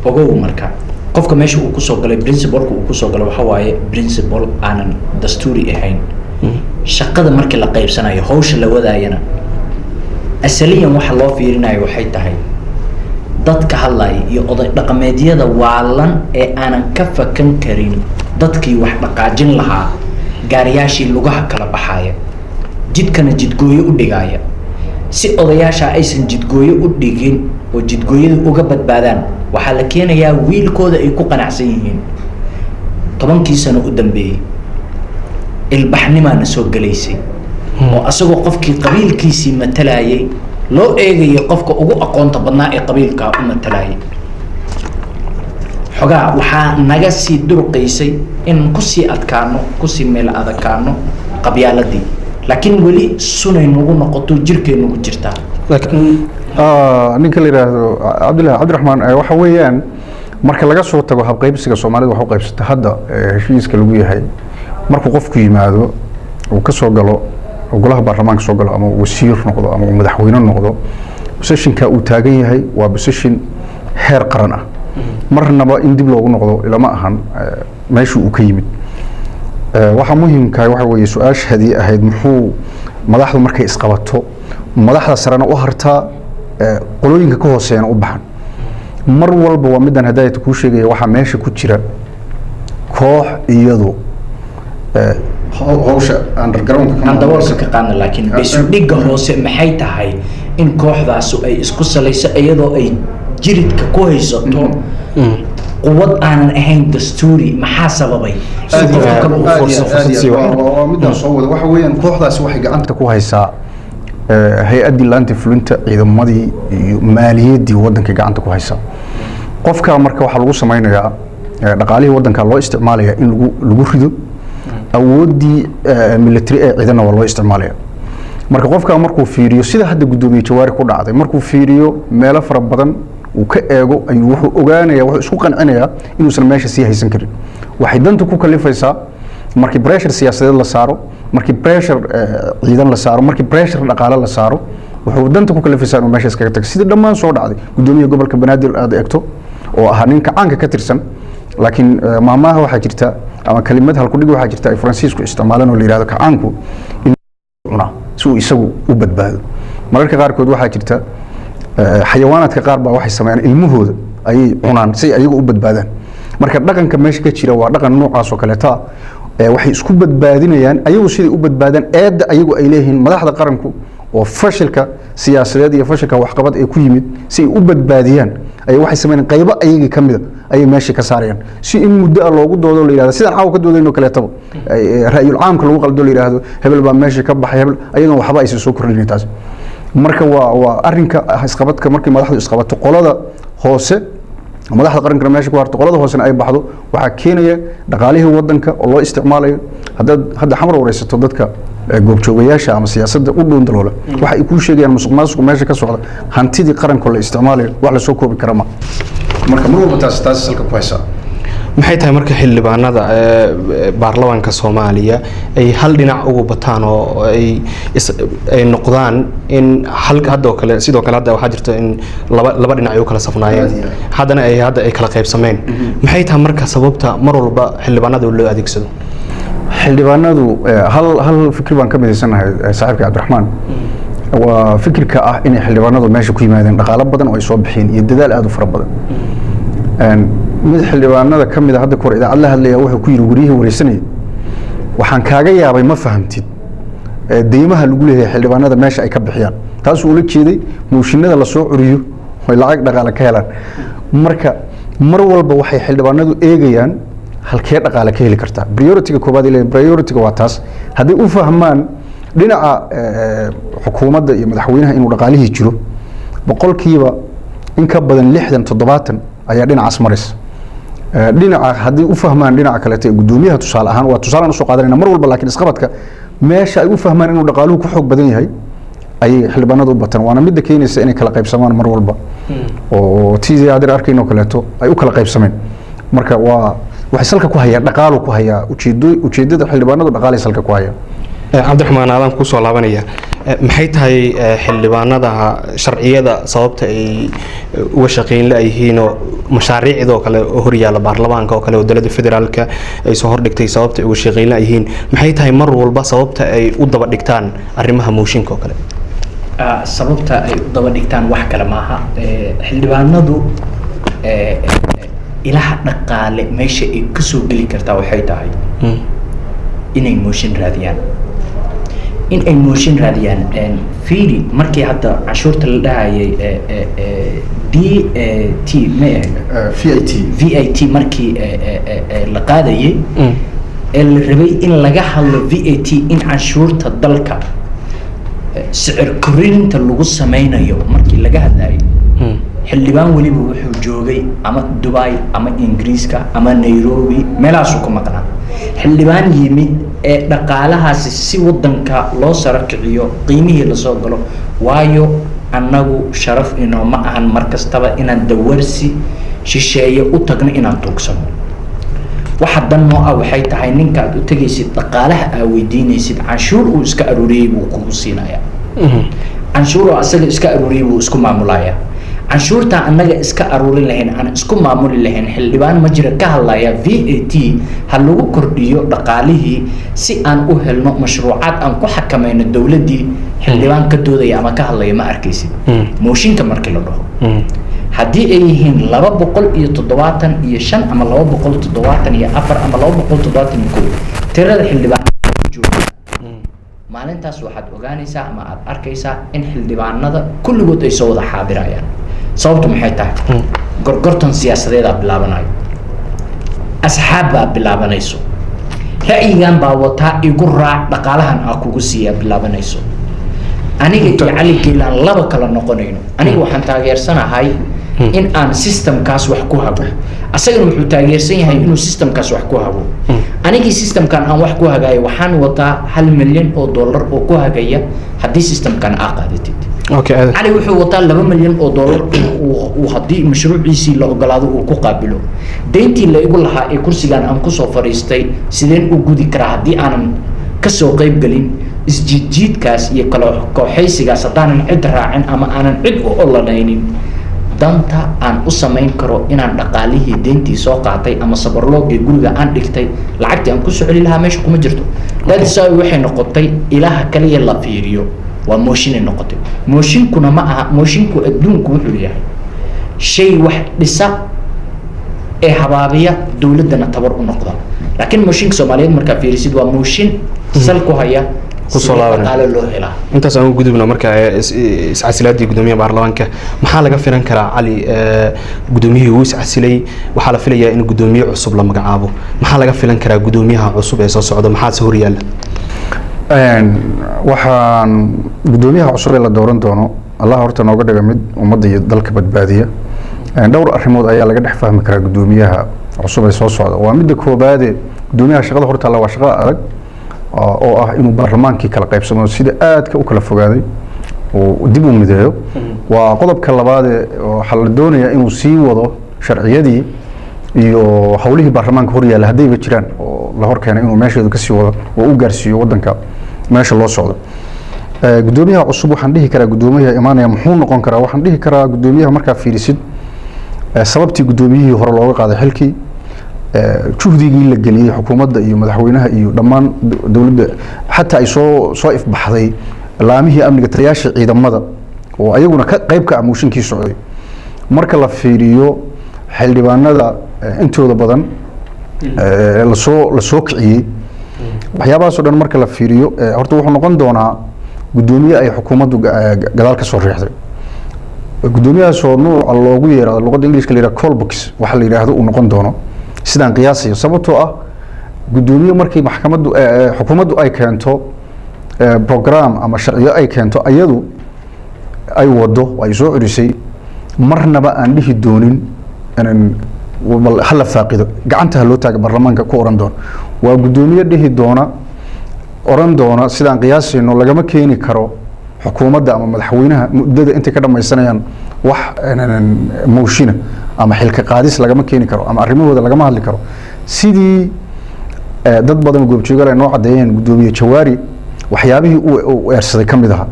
Ogow, marka qofka meesha uu kusoo galay, principle-ka uu kusoo galay waxa waaye principle aanan dastuuri ahayn. Shaqada markii la qaybsanayo, hawsha la wadaayana, asaliyan waxa loo fiirinayo waxay tahay dadka hadlaya iyo oday dhaqameedyada waalan ee aanan ka fakan karin dadkii wax dhaqaajin lahaa, gaariyaashii lugaha kala baxaya, jidkana jidgooyo u dhigaya. Si odayaasha aysan jidgooyo u dhigin oo jidgooyada uga badbaadaan, waxaa la keenayaa wiilkooda ay ku qanacsan yihiin. 10-kii sano u dambeeyey ilbaxnimaana soo gelaysay oo asagoo qofkii qabiilkiisii matalayay loo eegayo qofka ugu aqoonta badnaa ee qabiilkaa u matalayay. Xogaa waxaa naga sii durqaysay in kusii adkaano, kusii meel adakaano qabyaaladii, laakiin weli sunay nagu noqoto, jirkay nagu jirtaa. Laakiin Ninka la yidhaahdo Cabdillahi Cabdiraxmaan, waxa weeyaan marka laga soo tago habqaybsiga Soomaalida wax u qaybsata hadda heshiiska lagu yahay, markuu qofku yimaado uu ka soo galo oo golaha baarlamaanka soo galo ama uu wasiir noqdo ama uu madaxweyne noqdo, position-ka uu taagan yahay waa position heer qaran ah. Marnaba in dib loogu noqdo ilama ahan meeshii uu ka yimid. Waxaa muhiimkahay waxa weeye su-aashaadii ahayd muxuu madaxdu markay isqabato madaxda sarena u hartaa, qolooyinka ka hooseeyana u baxan. Mar walba waa midaan hadaayata kuu sheegaya, waxaa meesha ku jira koox iyadu hawsha underground. Aan daboolka ka qaadna, laakiin baysudhigga hoose maxay tahay in kooxdaasu ay isku salayso iyadoo ay jiridka ku haysato quwad aanan ahayn dastuuri? Maxaa sababay si qofka kale uu fursad sii waxa. Waa midaan soo wada. Waxa weeyaan kooxdaasi waxay gacanta ku haysaa hay-addii laanta fulinta, ciidamadii iyo maaliyaddii waddanka gacanta ku haysaa. Qofka marka waxaa lagu sameynayaa dhaqaalihii waddanka loo isticmaalaya in lagu rido, awooddii military ee ciidanna waa loo isticmaalaya. Marka qofka markuu fiiriyo sida hadda guddoomiye Jawaari ku dhacday, markuu fiiriyo meelo fara badan uu ka eego, ayuu wuxuu ogaanaya, wuxuu isku qancinayaa inuusan meesha sii haysan karin. Waxay danta ku kalifaysaa markii pressure siyaasadeed la saaro, markii pressure ciidan la saaro, markii pressure dhaqaale la saaro, wuxuu danta ku kalifaysaa inuu meesha iskaga tago, sidii dhammaan soo dhacday. Guddoomiyaha gobolka Banaadir aad eegto oo ahaa ninka caanka ka tirsan, laakiin maahmaaha waxaa jirta ama kelimad halkudhig waxaa jirta ay Faransiisku isticmaalaan oo la yidhahdo kacaanku in cunaa si uu isagu u badbaado. Mararka qaarkood waxaa jirta xayawaanaadka qaar baa waxay sameeyaan ilmahooda ayay cunaan si ay ayagu u badbaadaan. Marka dhaqanka meesha ka jira waa dhaqan noocaas oo kaleeta ah. Waxay isku badbaadinayaan ayagu siday u badbaadaan eedda ayagu ay leeyihiin madaxda qaranku oo fashilka siyaasadeed iyo fashilka waxqabad ee ku yimid, si ay u badbaadiyaan ayay waxay sameynayaan qaybo ayagii ka mida ayay meesha ka saarayaan, si in muddo ah loogu doodo, la yidhahdo sidaan caawa ka doodayno kaleetaba, ra'yul caamka lagu qaldo, la yidhaahdo hebel baa meesha ka baxay hebel, ayadoon waxba aysan soo kordhinin taas. Marka waa arrinka isqabadka. Markii madaxdu isqabato, qolada hoose madaxda qarankana meesha ku harto, qolada hoosena ay baxdo, waxaa keenaya dhaqaalihii wadanka oo loo isticmaalayo. Haddaad hadda Xamar wareysato dadka goobjoogayaasha ama siyaasadda u dhuun daloola, waxa ay kuu sheegayaan musuq maasuq meesha ka socda, hantidii qaranka la isticmaalayo wax lasoo koobi kara ma. Marka mar walba taas salka ku haysaa. Maxay tahay marka xildhibaanada baarlamaanka Soomaaliya ay hal dhinac ugu bataan oo ay noqdaan in hal hadda oo kale, sidoo kale hadda waxaa jirta in laba dhinac ay u kala safnaayeen, haddana ay hadda ay kala qaybsameen? Maxay tahay marka sababta mar walba xildhibaanada loo adeegsado? Xildhibaanadu hal fikir baan ka midaysanahay saaxiibka Cabdiraxmaan, waa fikirka ah inay xildhibaanadu meesha ku yimaadeen dhaqaalo badan oo ay soo bixiyeen iyo dadaal aad u fara badan. Mid xildhibaanada ka mid a hadda kahor idaacad la hadlaya wuxuu ku yidhi wariyihii wareysanayay, "Waxaan kaaga yaabay ma fahamtid deymaha lagu leeyahay xildhibaanada meesha ay ka bixiyaan." Taasuu ula jeeday mooshinada lasoo curiyo oy lacag dhaqaale ka helaan. Marka mar walba waxay xildhibaanadu eegayaan halkee dhaqaale ka heli kartaa. Priority-ga koobaad ay leeyihiin, priority-ga waa taas. Hadday u fahmaan dhinaca xukuumadda iyo madaxweynaha inuu dhaqaalihii jiro, 60% in ka badan, 60, 70 ayaa dhinacaas maraysa. Dhinaca haddii u fahmaan dhinaca kaleeto ee guddoomiyaha, tusaale ahaan, waa tusaalaan usoo qaadanayna mar walba, laakiin isqabadka meesha ay u fahmaan inuu dhaqaaluhu ku xoog badan yahay ayay xildhibaanadu u bataan, waana midda keenaysa inay kala qaybsamaan mar walba oo tii adeer arkayn oo kaleeto ay u kala qaybsameen. Marka waa waxay salka ku hayaan dhaqaalu ku hayaa ujeedo, ujeedada xildhibaanadu dhaqaalay salka ku hayaan. Cabdiraxmaan, aadaan kusoo laabanaya. Maxay tahay xildhibaanada sharciyada sababta ay uga shaqeyn la-yihiin oo mashaariicdoo kale oo horyaala baarlamaanka oo kale oo dowladda federaalka ay soo hordhigtay, sababta ay uga shaqeyn la-yihiin maxay tahay, mar walba sababta ay u daba dhigtaan arrimaha mooshinka oo kale? Sababta ay u daba dhigtaan wax kale maaha. Xildhibaanadu ilaha dhaqaale meesha ay kasoo geli kartaa waxay tahay inay mooshin raadiyaan, in ay mooshin raadiyaan. Fiiri markii hadda canshuurta la dhahayay DT may ahayd? VAT. VAT markii la qaadayay ee la rabay in laga hadlo VAT, in canshuurta dalka sicir korinta lagu sameynayo markii laga hadlayay, xildhibaan weliba wuxuu joogay ama Dubai ama Ingiriiska ama Nairobi, meelahaasuu ku maqnaa. Xildhibaan yimid ee dhaqaalahaasi si wadanka loo sara kiciyo qiimihii lasoo galo, waayo annagu sharaf inooma ahan mar kastaba inaan dawarsi shisheeye u tagno, inaan tuugsano. Waxa dan noo ah waxay tahay ninka aad u tegaysid, dhaqaalaha aa weydiinaysid, canshuur uu iska aruuriyey buu kugu siinayaa, canshuur oo asaga iska aruuriyey buu isku maamulayaa. Canshuurtaa annaga iska aruurin lahayn, aan isku maamuli lahayn, xildhibaan ma jira ka hadlaya VAT ha lagu kordhiyo dhaqaalihii si aan u helno mashruucaad aan ku xakamayno dowladdii. Xildhibaan ka doodaya ama ka hadlaya ma arkaysid. Mooshinka markii la dhaho, haddii ay yihiin 275 ama 274 ama 271 tirada xildhibaanada jooga maalintaas, waxaad ogaanaysaa ama aad arkaysaa in xildhibaanada kulligood ay soo wada xaadirayaan. Sababtu maxay tahay? Gorgortan siyaasadeedaa bilaabanayo, asxaab baa bilaabanayso, ra'yigan baa wataa, igu raac, dhaqaalahan aa kugu siiyaa bilaabanayso. Aniga iyo Cali Geelaan laba kala noqonayno. Aniga waxaan taageersanahay in aan systemkaas wax ku hago, asagana wuxuu taageersan yahay inuu systemkaas wax ku hago. Anigii systemkan aan wax ku hagayo waxaan wataa $1 milyan oo ku hagaya haddii systemkan aa qaadatid. Cali wuxuu wataa $2 milyan uu haddii mashruuciisii la ogolaado uu ku qaabilo. Deyntii la igu lahaa ee kursigan aan kusoo fadhiistay sideen u gudi karaa haddii aanan kasoo qayb gelin isjiidjiidkaas iyo kala kooxaysigaas, haddaanan cid raacin ama aanan cid u olanaynin danta aan u samayn karo inaan dhaqaalihii deyntii soo qaatay ama sabarloogii guriga aan dhigtay lacagtii aan kusoo celi lahaa meesha kuma jirto. That's why waxay noqotay ilaha kaliya la fiiriyo waa mooshinay noqotay. Mooshinkuna ma aha, moshinku adduunku wuxuu yahay shay wax dhisa. Ee habaabiya dowladdana tabar u noqda. Laakiin mooshinka Soomaaliyeed markaa fiirisid, waa mooshin sal ku haya Kusoo sidee laabanaya. dhaqaale loo helaa. Intaas aan u gudubno. Marka iscasilaadii gudoomiyaha baarlamaanka maxaa laga filan karaa, Cali? Gudoomiyihii wuu iscasilay, waxaa la filayaa in gudoomiye cusub la magacaabo. Maxaa laga filan karaa gudoomiyaha cusub ee soo socda? Maxaase horyaalla? Waxaan gudoomiyaha cusub ee la dooran doono, Allah horta nooga dhiga mid ummadda iyo dalka badbaadiya. Dhowr arrimood ayaa laga dhex fahmi karaa gudoomiyaha cusub ee soo socda. Waa midda koobaade, gudoomiyaha shaqada horta alla waa shaqo adag oo ah inuu baarlamaankii kala qaybsamo, sida aadka u kala fogaaday oo dib u mideeyo. Waa qodobka labaade, waxaa la doonayaa inuu sii wado sharciyadii iyo howlihii baarlamaanka horyaalla haddayba jiraan oo la hor keenay, inuu meesheedu kasii wado oo u gaarsiiyo wadanka meesha loo socdo. Gudoomiyaha cusub waxaan dhihi karaa, gudoomiyaha imaanaya muxuu noqon karaa? Waxaan dhihi karaa, gudoomiyaha markaa fiirisid sababtii gudoomiyihii hore looga qaaday xilkii, juhdigii la geliyey xukuumadda iyo madaxweynaha iyo dhammaan dowladda, xataa ay soo ifbaxday laamihii amniga, taliyaasha ciidamada oo ayaguna ka qayb ka ah mooshinkii socday, marka la fiiriyo xildhibaanada intooda badan lasoo kiciyey, waxyaabahaas oo dhan marka la fiiriyo, horta wuxuu noqon doonaa gudoomiye ay xukuumaddu gadaal ka soo riixday. Gudoomiyahaasoo nuuca loogu yeeraado luqadda Ingiliishka la yidhaha callbox waxa la yidhaahdo uu noqon doono sidaan qiyaasayo, sababtoo ah gudoomiye markii maxkamaddu xukuumaddu ay keento program ama sharciyo ay keento, ayadu ay wado, ay soo curisay, marnaba aan dhihi doonin inaan bal hala faaqido, gacanta ha loo taaga baarlamaanka ku oran doono. Waa gudoomiye dhihi doona, oran doona sidaan qiyaasayno, lagama keeni karo xukuumadda ama madaxweynaha muddada intay ka dhamaysanayaan wax moshina ama xilka qaadis lagama keeni karo ama arrimahooda lagama hadli karo. Sidii dad badan oo goobjoogaal ay noo caddeeyeen, gudoomiye Jawaari waxyaabihii uu eersaday ka mid ahaa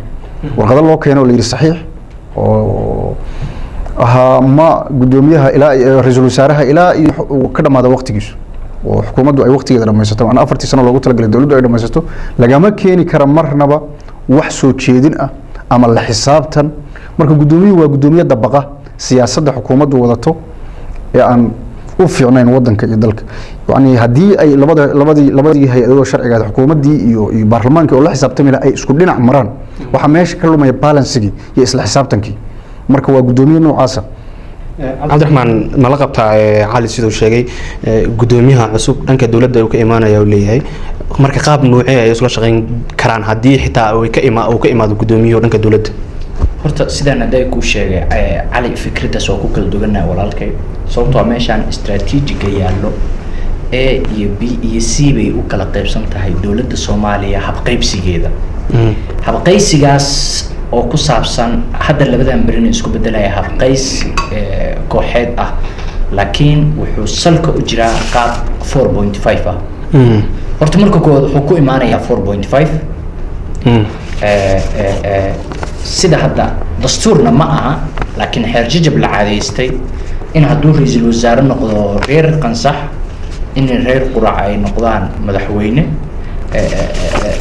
warqado loo keeno oo la yidhi saxiix oo ahaa ma gudoomiyaha ilaa ra-iisul wasaaraha ilaa iyo uu ka dhamaado waqtigiisu oo xukuumaddu ay waqtigeeda dhamaysato, macnaa 4-tii sano loogu talagalay dowladdu ay dhamaysato, lagama keeni kara marnaba wax soo jeedin ah ama la xisaabtan. Marka guddoomiyuhu waa guddoomiye dabaqa siyaasadda xukuumaddu wadato ee aan u fiicnayn wadanka iyo dalka. Yani haddii ay labada labadii hay-adood oo sharciga ahayd, xukuumaddii iyo baarlamaankii oo la xisaabtami lahaa, ay isku dhinac maraan, waxaa meesha ka lumaya balansigii iyo isla xisaabtankii. Marka waa guddoomiye noocaasa. Cabdiraxmaan, mala qabtaa Cali siduu sheegay, guddoomiyaha cusub dhanka dowladda uu ka imaanaya uu leeyahay? Marka qaab noocee ay isla shaqayn karaan haddii xitaa uu ka imaado guddoomiyuhu dhanka dowladda? Horta sidaan hadday kuu sheegay, Cali, fikraddaas waa ku kala duwannahay walaalkay, sababtoo ah meeshaan istaraatiijiga yaallo A iyo B iyo C bay u kala qaybsan tahay dowladda Soomaaliya habqaybsigeeda. Habqaysigaas oo ku saabsan hadda labadan berina isku bedelaya habqays kooxeed ah, laakiin wuxuu salka u jiraa qaab 4.5 ah. Horta marka koowaad wuxuu ku imaanayaa 4.5. Sida hadda dastuurna ma aha, laakiin xeer jajab la caadaystay in hadduu ra-iisul wasaare noqdo reer Qansax, in reer Qurac ay noqdaan madaxweyne,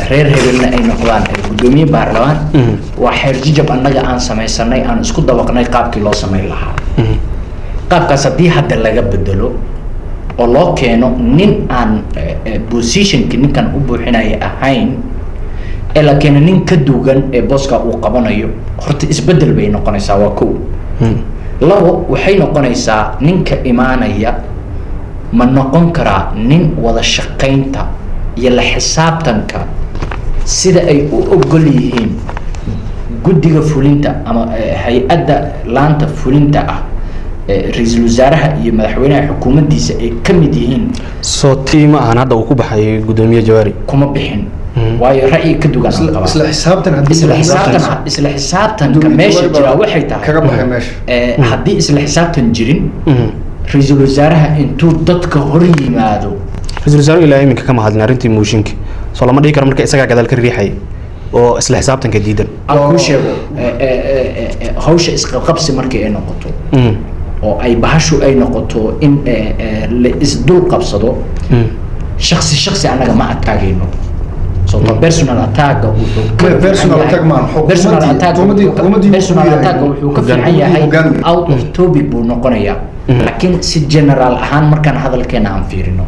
reer hebelna ay noqdaan guddoomiye baarlamaan. Waa xeer jajab annaga aan samaysanay, aan isku dabaqnay qaabkii loo samayn lahaa. Qaabkaas haddii hadda laga bedelo oo loo keeno nin aan positionki ninkan u buuxinaya ahayn, ee la keeno nin ka duwan ee booska uu qabanayo, horta isbedel bay noqonaysaa. Waa kow. Labo, waxay noqonaysaa ninka imaanaya ma noqon karaa nin wada shaqaynta iyo la xisaabtanka sida ay u ogol yihiin guddiga fulinta ama hay-adda laanta fulinta ah, ra-iisul wasaaraha iyo madaxweynaha xukuumaddiisa ay ka mid yihiin? Soo tii ma ahan hadda uu ku baxay gudoomiye Jawaari? Kuma bixin, waayo ra'yi ka duwan aan qabaa. Isla xisaabtan haddii Isla xisaabtan, isla xisaabtanka Gudoomiye meesha Jawaari baa jira waxay tahay kaga baxay meesha. Haddii isla xisaabtan jirin, ra-iisul wasaaraha intuu dadka hor yimaado. Ra-iisul wasaaruhu ilaa iminka kama hadlin arrintii mooshinka. Soo lama dhihi karo marka isagaa gadaal ka riixay oo isla xisaabtanka diidan? Aan kuu sheego, hawsha isqabqabsi markii ay noqoto oo ay bahashu ay noqoto in la isdul qabsado, shaksi shaksi annaga ma ataagayno, sababtoo personal attack wuxuu ka Ma, personal fiican yahay- attack maahan. Xukuumaddii- personal attack xukuumaddii personal wuxuu attack yahay wuxuu ka hoggaan. fiican yahay hoggaan. out of topic buu noqonayaa. Laakiin si general ahaan markaan hadalkeena aan fiirino,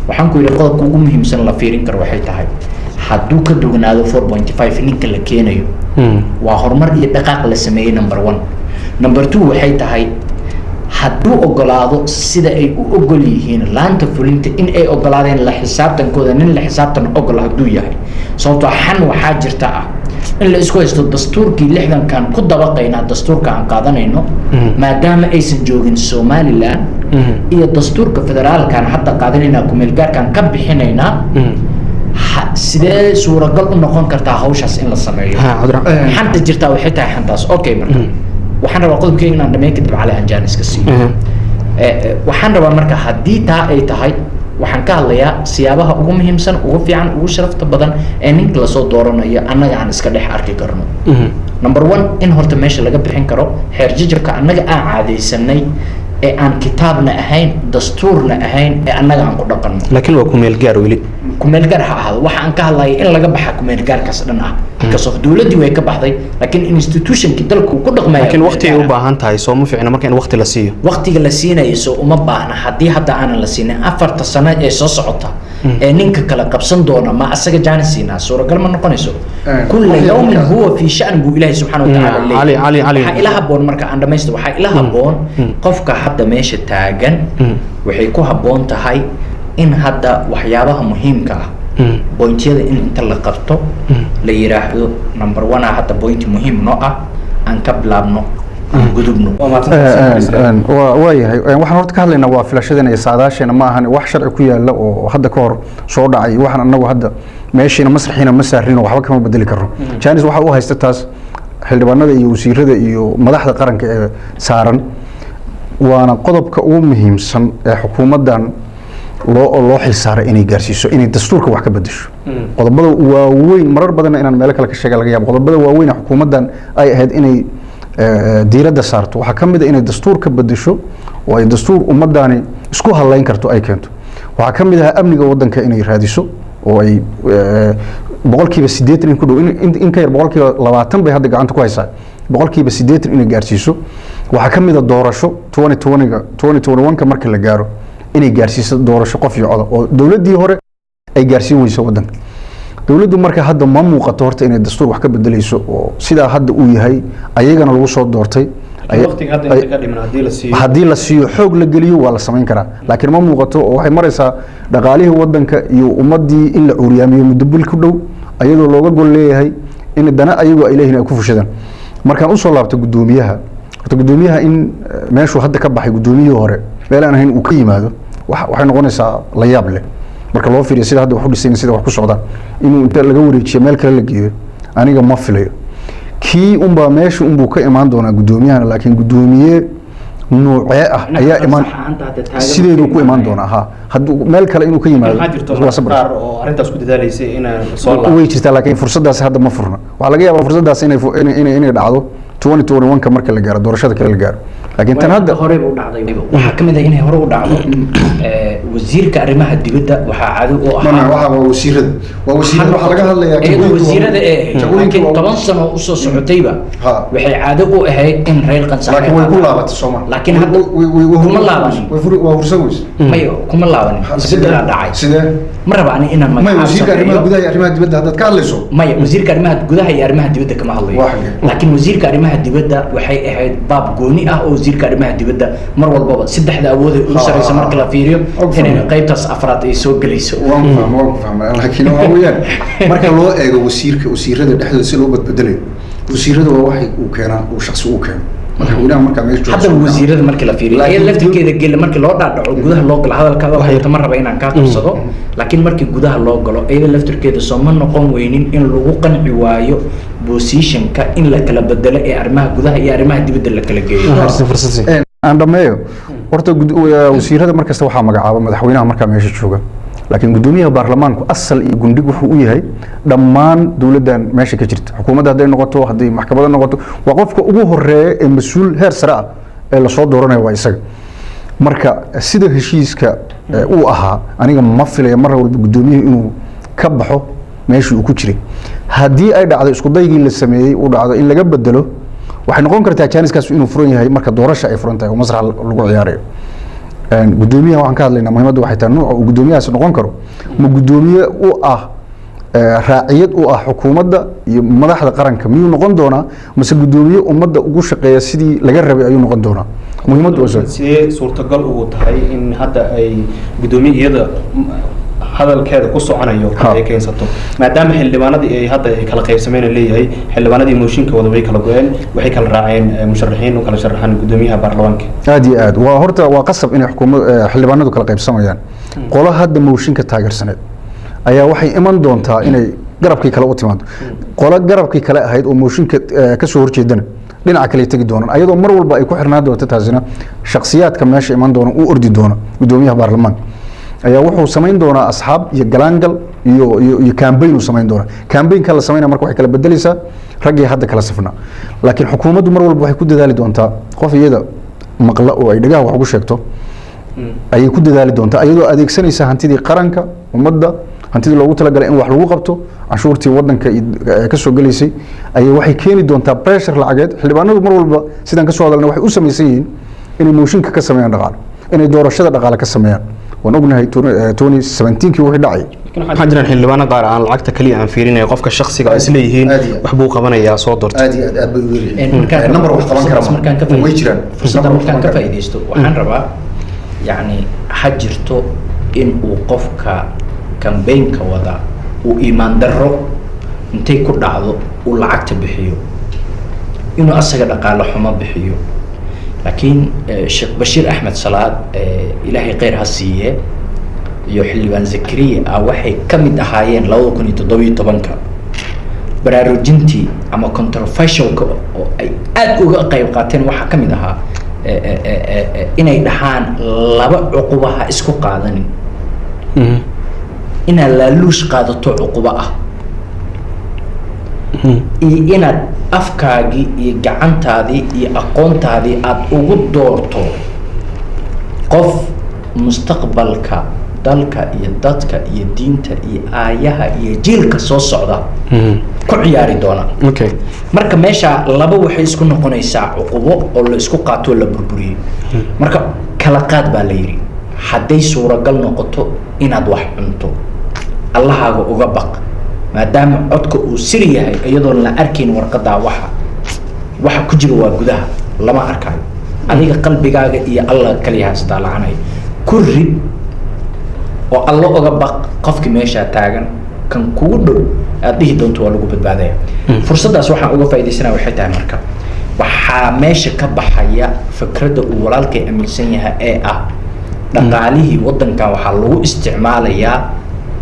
waxaan ku yidhi qodobka ugu muhiimsan la fiirin karo waxay tahay hadduu ka dugnaado 4.5 ninka la keenayo, waa horumar iyo dhaqaaq la sameeyey, number one. Number two waxay tahay hadduu ogolaado sida ay u ogol yihiin laanta fulinta in ay ogolaadeen la xisaabtankooda, nin la xisaabtan ogol hadduu yahay. Sababtoo xan waxaa jirta ah in la isku haysto dastuurkii 60-kan ku dabaqaynaa, dastuurka aan qaadanayno maadaama aysan joogin Somaliland, iyo dastuurka federaalkan hadda qaadanaynaa, kumeelgaarkan ka bixinaynaa. Sidee suuragal u noqon kartaa hawshaas in la sameeyo? Xanta jirtaa waxay tahay xantaas. Okay, marka waxaan rabaa qodobkeyga inaan dhameyn, kadib Cali aan jaaniska siiyo. Waxaan rabaa marka haddii taa ay tahay, waxaan ka hadlayaa siyaabaha ugu muhiimsan, ugu fiican, ugu sharafta badan ee ninka lasoo dooranayo annaga aan iska dhex arki karno. Number one, in horta meesha laga bixin karo xeer jajabka annaga aan caadaysanay ee aan kitaabna ahayn, dastuurna ahayn, ee annaga aan ku dhaqanno. Laakiin waa kumeel gaar weli. Kumeel gaar ha ahaado. Waxa aan ka hadlaya in laga baxa kumeel gaarkaas dhan ah, because of dowladdii way ka baxday, laakiin institutionkii dalku ku dhaqmaya. Laakiin waqti ay u baahan tahay, soo ma fiicna marka in waqti la siiyo? Waqtiga la siinayo soo uma baahna. Haddii hadda aanan la siinin, 4-ta sano ee soo socota ee ninka kale qabsan doona ma asaga jaanis siinaa? Suuragal ma noqonayso. Kulla yawmin huwa fi shan buu Ilaahay subxaana watacaala leeyahay. Cali, Cali. Waxaa ila habboon marka aan dhamaysto, waxaa ila habboon qofka hadda meesha taagan waxay ku habboon tahay in hadda waxyaabaha muhiimka ah, pointyada in inta la qabto la yiraahdo number one ah, hadda point muhiim noo ah aan ka bilaabno, aan gudubno. Waa yahay. Waxaan horta ka hadlaynaa waa filashadeena iyo saadaasheena, ma ahan wax sharci ku yaala oo hadda ka hor soo dhacay. Waxaan anagu hadda meeshiina masraxiina ma saarino, waxba kama bedeli karno. Janis waxa u haysta taas xildhibaanada iyo wasiirada iyo madaxda qaranka ee saaran, waana qodobka ugu muhiimsan ee xukuumaddan loo xilsaaray inay gaarsiiso, inay dastuurka wax ka bedesho. Qodobada waaweyn, marar badanna inaan meelo kale ka sheega laga yaabo, qodobada waaweyn ee xukuumaddan ay ahayd inay diiradda saarto waxaa ka mid a inay dastuur ka bedesho oo ay dastuur ummaddaani isku halayn karto ay keento. Waxaa ka mid ahaa amniga waddanka inay raadiso oo ay 80% in ku dhow, in ka yar 20% bay hadda gacanta ku haysaa, 80% inay gaarsiiso. Waxaa ka mid a doorasho 2020-ga, 2021-ka marka la gaaro inay gaarsiiso doorasho qof iyo coda oo dowladdii hore ay gaarsiin weyso waddanka. Dowladdu marka hadda ma muuqato horta inay dastuur wax ka bedeleyso oo sidaa hadda uu yahay ayagana lagu soo doortay. Haddii la siiyo, xoog la geliyo, waa la samayn karaa, laakiin ma muuqato oo waxay maraysaa dhaqaalihii waddanka iyo ummaddii in la cuuryaamiyo muddo bil ku dhow, ayadoo looga gol leeyahay in dana ayagu ay leeyihin ay ku fushadaan. Markaan usoo laabto guddoomiyaha, horta guddoomiyaha in meeshuu hadda ka baxay guddoomiyihii hore meel aan ahayn uu ka yimaado waxay noqonaysaa la yaab leh marka loo fiiriyo sida hadda wax u dhisayn, sida wax ku socdaan. Inuu inta laga wareejiyo meel kale la geeyo aniga ma filayo. Kii unbaa meesha unbuu ka imaan doonaa guddoomiyahana, laakiin guddoomiye nuucee ah ayaa imaan, sideeduu ku imaan doonaa? Ha, hadduu meel kale inuu ka yimaado waa sabr. Oo arrintaas ku dadaalaysay inaan soo way jirtaa, laakiin fursadaas hadda ma furna. Waxaa laga yaabaa fursadaas inay dhacdo 2021-ka marka la gaaro, doorashada kale la gaaro, laakiin tan hadda horeyba u dhacday. Waxaa ka mid ah inay hore u dhacdo wasiirka arrimaha dibadda waxaa caado u ahaa waa wasiirada, waa wasiirada waxaa laga hadlayaa. Iyadoo wasiirada ee laakiin 10 sano usoo socotayba waxay caado u ahayd in reer Qansax. Laakiin way ku laabatay Sooma? Laakiin hadda kuma laabanin. Waa hursan weyse. May, kuma laabanin, isbedelaa dhacay. Sidee? Ma raba ani inaan may magacaab wasiirka arrimaha sameeyo. Gudaha iyo arrimaha dibadda haddaad ka hadlayso. Maya, wasiirka arrimaha gudaha iyo arrimaha dibadda kama hadlayo. Waa xagee? Laakiin wasiirka arrimaha dibadda waxay ahayd baab gooni ah oo wasiirka arrimaha dibadda mar walbaba saddexda awood ay ugu sarreysa marka la fiiriyo inay qaybtaas afraad ay soo gelayso. Waan ku fahmay, waan ku fahmay, laakiin waxa weeyaan marka loo eego wasiirka, wasiirada dhexdooda si loo badbedelayo wasiirada waa waxay uu keenaa, uu shakhsi uu keeno madaxweynaha markaa meesha jooga. Haddaba wasiirada markii la fiiriyo Laakiin iyada laftirkeeda gela markii loo dhaadhaco, gudaha loo galo hadalkaada horta ma raba inaan kaa qabsado, laakiin markii gudaha loo galo iyada laftirkeeda soo ma noqon weynin in lagu qanci waayo positionka in la kala bedelo ee arrimaha gudaha iyo arrimaha dibadda la kala geeyo? Fursad sii. Aan dhameeyo horta. Wasiirada markasta waxaa magacaaba madaxweynaha markaa meesha jooga, laakiin guddoomiyaha baarlamaanku asal iyo gundhig wuxuu u yahay dhammaan dowladdan meesha ka jirta, xukuumadda hadday noqoto, hadday maxkamadda noqoto, waa qofka ugu horeeya ee mas-uul heer sare ah ee lasoo dooranayo waa isaga. Marka sida heshiiska uu ahaa, aniga ma filaya mar walba guddoomiyuhu inuu ka baxo meeshii uu ku jiray. Haddii ay dhacdo isku daygii la sameeyey uu dhacdo in laga bedelo Waxay noqon kartaa jaaniskaas inuu furan yahay marka doorasha ay furan tahay oo masraxa lagu ciyaarayo. Gudoomiyaha waxaan ka hadlaynaa, muhiimadda waxay tahay nuuca uu gudoomiyahaas noqon karo. Ma gudoomiye u ah raaciyad u ah xukuumadda iyo madaxda qaranka miyuu noqon doonaa, mase gudoomiye ummadda ugu shaqeeya sidii laga rabay ayuu noqon doonaa? Muhiimaddu waa Sidee suurtagal ugu tahay in hadda ay gudoomiye iyada hadalkeeda ku soconayo ay keensato, maadaama xildhibaanadii ay hadda ay kala qaybsameen, leeyahay xildhibaanadii mooshinka wada way kala go-een, waxay kala raaceen musharaxiin u kala sharaxaan gudoomiyaha baarlamaanka? Aad iyo aad waa horta waa qasab inay xukuumad xildhibaanadu kala qaybsamayaan. Qolo hadda mooshinka taageersaneed ayaa waxay iman doontaa inay garabkii kale u timaado, qolo garabkii kale ahayd oo mooshinka ka soo horjeedana dhinaca kale tegi doonaan, ayadoo mar walba ay ku xirnaan doonto taasina shakhsiyaadka meesha iman doona u ordi doona. Gudoomiyaha baarlamaanka ayaa wuxuu samayn doonaa asxaab iyo galaangal iyo campaign uu samayn doonaa. Campaignka la samaynaya marka waxay kala bedelaysaa raggii hadda kala safnaa, laakiin xukuumaddu mar walba waxay ku dadaali doontaa qof iyada maqla oo ay dhagaha wax ugu sheegto ayay ku dadaali doontaa, iyadoo adeegsanaysa hantidii qaranka ummadda, hantidii loogu talagalay in wax lagu qabto, canshuurtii wadanka ka soo gelaysay ayay waxay keeni doontaa pressure lacageed. Xildhibaanadu mar walba sidaan ka soo hadalnay waxay u samaysan yihiin inay mooshinka ka sameeyaan dhaqaale, inay doorashada dhaqaale ka sameeyaan. Waan ognahay 2017kii wixii dhacay. Waxaa jiraan xildhibaano qaar aan lacagta kaliya aan fiirinaya, qofka shakhsiga isleeyihiin wax buu qabanayaa soo doorta. Aad iyo aad aad bay u yaryihiin. Number wax qaban kara markaan ka way jiraan. Fursadda markaan ka faa'iidaysto, waxaan rabaa, yacni, ha jirto in uu qofka kambeynka wada uu iimaan darro intay ku dhacdo uu lacagta bixiyo, inuu asaga dhaqaale xumo bixiyo, laakiin Sheekh Bashiir Axmed Salaad, Ilaahay kheyr ha siiye, iyo xildhibaan Zakariya ah waxay ka mid ahaayeen 2017-ka baraarujintii ama controversialka oo ay aada uga qayb qaateen. Waxaa ka mid ahaa inay dhahaan laba cuquba ha isku qaadanin: inaad laaluush qaadato cuqubo ah iyo inaad afkaagii iyo gacantaadii iyo aqoontaadii aada ugu doorto qof mustaqbalka dalka iyo dadka iyo diinta iyo aayaha iyo jiilka soo socda ku ciyaari doona. Marka meesha laba waxay isku noqonaysaa cuqubo oo la isku qaato oo la burburiyey. Marka kala qaad baa la yidhi. Hadday suuragal noqoto inaad wax cunto, Allahaaga uga baq, maadaama codka uu sir yahay iyadoon la arkayn warqadaa. Waxa ku jira waa gudaha, lama arkayo. Adiga qalbigaaga iyo Allah kaliya haystaa lacanay ku rid oo Alla oga baq. Qofki meeshaa taagan kan kugu dhow aad dhihi doonto waa lagu badbaadaya. Fursaddaas waxaan uga faa'iidaysanaya waxay tahay, marka waxaa meesha ka baxaya fikradda uu walaalkay aaminsan yahay ee ah dhaqaalihii waddankan waxaa lagu isticmaalayaa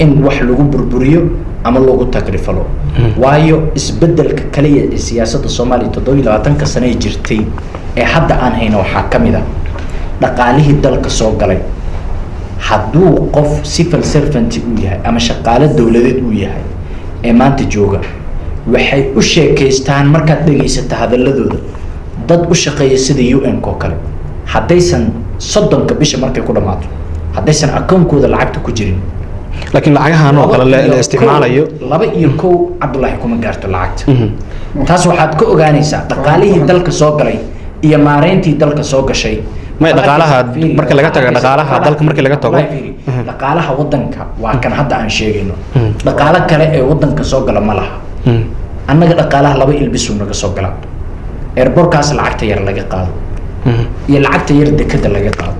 in wax lagu burburiyo ama lagu tagrifalo, waayo isbeddelka kaliya ee siyaasadda Soomaaliya 27-ka sane jirtay ee hadda aan hayno waxaa ka mid ah dhaqaalihii dalka soo galay. Hadduu qof civil servant uu yahay ama shaqaale dowladeed uu yahay ee maanta jooga, waxay u sheekaystaan markaad dhegaysata hadaladooda dad u shaqeeya sida UN oo kale. Haddaysan 30-ka bisha markay ku dhammaato haddaysan akoonkooda lacagta ku jirin Laakiin lacagahan oo kale la isticmaalayo 2 iyo 1 Cabdullaahi kuma gaarto lacagta. Taas waxaad ka ogaanaysaa dhaqaalihii dalka soo galay iyo maareyntii dalka soo gashay. May dhaqaalaha marka laga tago, dhaqaalaha dalka marka laga tago. Dhaqaalaha wadanka waa kan hadda aan sheegayno. Dhaqaalo kale ee wadanka soo gala ma laha. Annaga dhaqaalaha laba ilbisuu naga soo gala: airportkaas lacagta yar laga qaado iyo lacagta yar dekada laga qaado.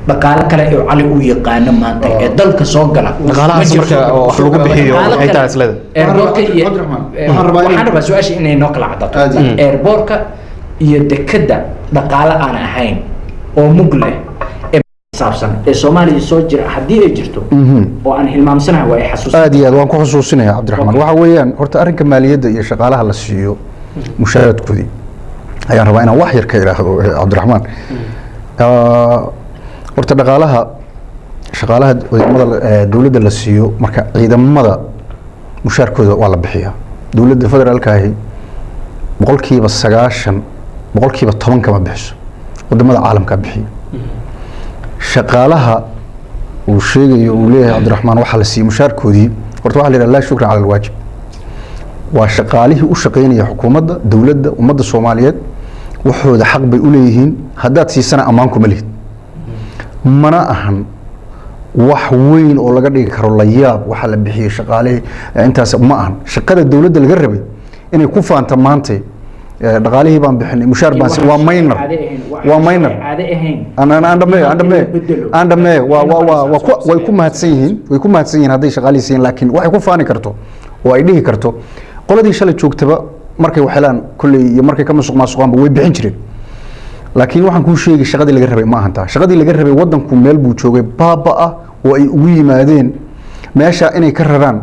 Dhaqaalo kale ee Cali uu yaqaano maanta ee dalka soo gala Dhaqaalahaas marka oo wax lagu bixiyo waxay tahay isleeda. Airportka iyo waxaan rabaa su-aasha inay noo kala cadaato. Airportka iyo dekada dhaqaale aan ahayn oo mug leh ee saabsan ee Soomaaliya soo jira haddii ay jirto oo aan hilmaamsanahay, waa ay xasuusin. Aad iyo aad waan ku xusuusinaya, Cabdiraxmaan. Waxa weeyaan horta arrinka maaliyadda iyo shaqaalaha la siiyo mushaaraadkoodii ayaan rabaa inaan wax yar ka idhaahdo. Cabdiraxmaan, horta dhaqaalaha shaqaalaha ciidamada dowladda la siiyo, marka ciidamada mushaarkooda waa la bixiyaa. Dowladda federaalka ahi 90%, 10% kama bixiso, wadamada caalamkaa bixiya. Shaqaalaha uu sheegayo uu leeyahay Cabdiraxmaan waxaa la siiyey mushaarkoodii, horta waxaa la yidhaha laa shukra cala alwaajib. Waa shaqaalihii u shaqaynaya xukuumadda, dowladda, ummadda Soomaaliyeed. Waxooda xaq bay u leeyihiin, haddaad siisana ammaan kuma lihid. Mana ahan wax weyn oo laga dhigi karo la yaab waxaa la bixiyey shaqaalihii intaas. Ma ahan shaqada dowladda laga rabay inay ku faanta maantay dhaqaalihii baan bixinay, mushaar baan waa minor, waa minor. Caade ahayn. Aan dhameeyo, aan dhameeyo, aan dhameeyo. Waa ku way ku mahadsan yihiin, way ku mahadsan yihiin hadday shaqaalihii siiyeen, laakiin waxay ku faani karto oo ay dhihi karto qoladii shalay joogtaba markay wax helaan kolley iyo markay ka musuq maasuqaanba way bixin jireen. Laakiin waxaan kuu sheegay, shaqadii laga rabay ma ahan taa. Shaqadii laga rabay, wadanku meel buu joogay baaba ah oo ay ugu yimaadeen meesha inay ka raraan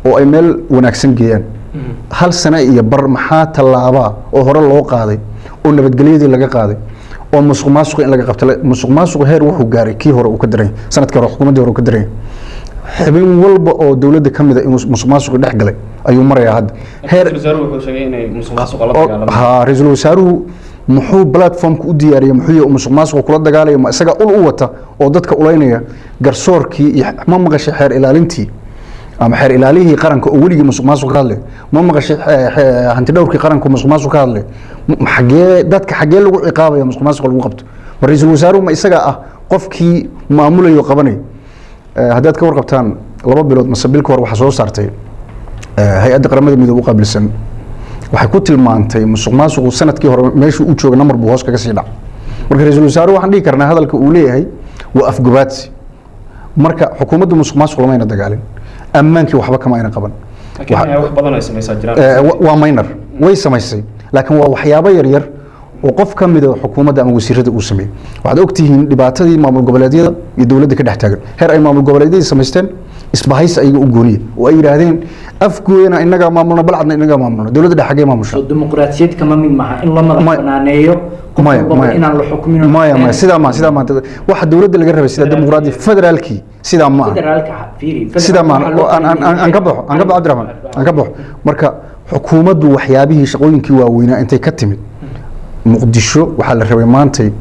oo ay meel wanaagsan geeyaan. Hal sano iyo bar maxaa tallaabaa oo hore loo qaaday oo nabadgelyadii laga qaaday oo musuq maasuqa in laga qabto? Musuq maasuqu heer wuxuu gaaray kii hore uu ka daran yahay, sanadkii hore, xukuumaddii hore uu ka daran yahay. Xubin walba oo dowladda ka mid a inuu musuq maasuqi dhex galay ayuu marayaa hadda heer. Ra-iisul wasaaruhu wuxuu sheegay inay musuq maasuqa la dagaalamaan. Ha, ra-iisul wasaaruhu muxuu platformka u diyaariyey? Muxuu yahay musuq maasuqa kula dagaalaya? Ma isaga ul u wata oo dadka ulaynaya? Garsoorkii iyo ma maqashay xeer ilaalintii ama xeer ilaalihii qaranka oo weligii musuq maasuq ka hadlay? Ma maqashay hanti dhowrkii qaranka oo musuq maasuq ka hadlay? Xagee dadka, xagee lagu ciqaabaya musuq maasuqa lagu qabto? Ma ra-iisul wasaaruhu ma isaga ah qofkii maamulayo oo qabanaya? Haddaad ka warqabtaan, 2 bilood mase bil ka hor waxaa soo saartay hay-adda Qaramada Midoobe u qaabilsan, waxay ku tilmaantay musuq maasuqu sanadkii hore meeshuu u jooga namar buu hoos kaga sii dhac. Marka ra-iisul wasaaruhu waxaan dhihi karnaa hadalka uu leeyahay waa afgobaadsi. Marka xukuumadda musuq maasuq lamayna dagaalin, ammaankii waxba kama ayna qaban. Laakiin wax badan ay samaysaa jiraan. Waa minor way samaysay, laakiin waa waxyaabo yar yar oo qof ka mida xukuumadda ama wasiirada uu sameeyey. Waxaad ogtihiin dhibaatadii maamul goboleedyada iyo dowladda ka dhex taagan, heer ay maamul goboleedyadii samaysteen isbahaysi ayaga u gooniya oo ay yidhaahdeen Afgooyana innagaa maamulna, Balcadna innagaa maamulna, dowladda dhex xaggee maamusha? Soo dimuqraadiyad kama mid maaha in la madax banaaneeyo qof Maya. walbaba, Maya. inaan la xukmin? Maya, maya, sidaa ma, sidaa maanta waxa dowladda laga rabay sida dimuqraadi federaalkii sidaa ma aha. Federaalka fiiri. Sidaa ma oo aan ka baxo, aan ka baxo, Cabdiraxmaan, aan ka baxo. Marka xukuumaddu waxyaabihii shaqooyinkii waaweynaa intay ka timid Muqdisho, waxaa la rabay maantay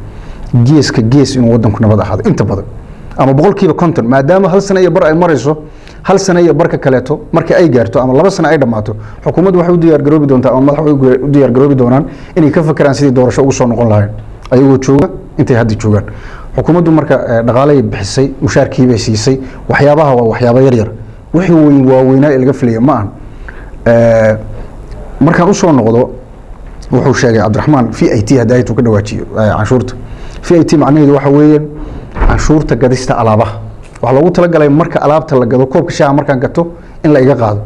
geeska gees inuu wadanku nabad ahaado inta badan ama 50%, maadaama hal sano iyo bar ay marayso. Hal sano iyo barka kaleeto marka ay gaarto ama 2 sano ay dhammaato, xukuumaddu waxay u diyaargaroobi doontaa ama madax waxay u diyaargaroobi doonaan inay ka fakeraan sidii doorasho ugu soo noqon lahayn ayagoo jooga intay hadda joogaan xukuumaddu. Marka dhaqaalay bixisay, mushaarkii bay siisay, waxyaabaha waa waxyaabo yar yar, wixii weyn waaweynaa ee laga filaya ma ahan. Markaan usoo noqdo wuxuu sheegay Cabdiraxmaan VAT hadaayatuu ka dhawaajiyo canshuurta VAT. Macnaheedu waxa weeyaan canshuurta gadista alaabaha. Waxaa loogu talagalay marka alaabta la gado, koobka shaaha markaan gato in la iga qaado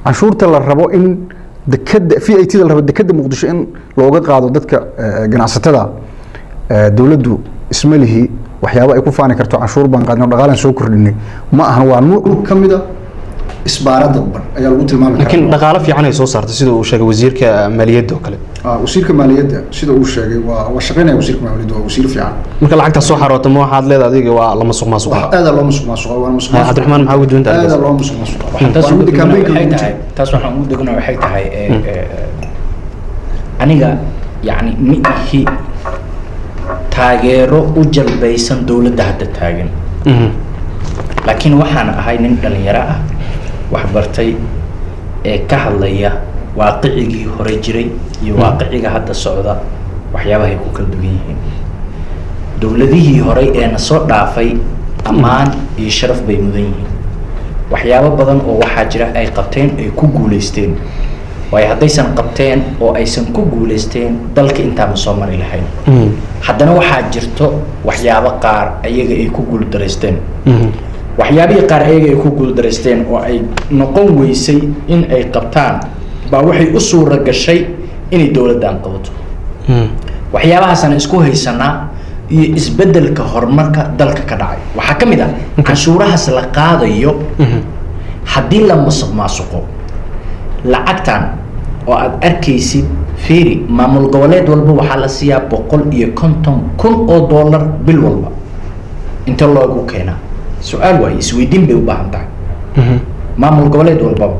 canshuurta la rabo in dekada VAT da la rabo dekada Muqdisho in looga qaado dadka ganacsatada. Dowladdu isma lihi waxyaabo ay ku faani karto canshuur baan qaadnay oo dhaqaalaan soo kordhinay ma ahan. Waa nuuc ka mid a isbaara dadban ayaa lagu tilmaami karaa. Laakiin dhaqaalo fiican ay soo saartay sida uu sheegay wasiirka maaliyadda oo kale. Wasiirka maaliyadda sida uu sheegay waa shaqaynaya. Wasiirka maaliyadda waa wasiir fiican. Marka lacagta soo xaroota, ma waxaad leedahay adiga waa la musuq maasuqa? Aada loo musuq maasuqa, waana musuq maasuq. Cabdiraxmaan, maxaa ugu duwan tahay? Aada loo musuq maasuqa. Taas Waana ugu midda degana campaign-ka waxay lagu tahay jiray. Taas waxaan ugu degana waxay tahay aniga yacni ma ihi taageero u jalbaysan dowladda hadda taagan, laakiin waxaan ahay nin dhalinyaro ah, wax bartay, ee ka hadlaya waaqicigii hore jiray iyo waaqiciga hadda socda waxyaabahay ku kala duwan yihiin. Dowladihii horey ee na soo dhaafay ammaan iyo sharaf bay mudan yihiin. Waxyaabo badan oo waxaa jira ay qabteen, ay ku guuleysteen, waayo haddaysan qabteen oo aysan ku guuleysteen dalka intaama soo mari lahayn. Haddana waxaa jirto waxyaabo qaar ayaga ay ku guuldaraysteen, waxyaabihii qaar ayaga ay ku guuldaraysteen oo ay noqon weysay in ay qabtaan baa waxay u suura gashay inay dowladdan qabato. Waxyaabahaasaan isku haysanaa iyo isbeddelka horumarka dalka ka dhacay waxaa ka mid ah canshuurahaas la qaadayo. Haddii la musuq maasuqo lacagtan oo aad arkaysid, fiiri, maamul goboleed walba waxaa la siiyaa $150,000 bil walba. Inta loogu keenaa su-aal waaye, isweydiin bay u baahan tahay maamul goboleed walbaba.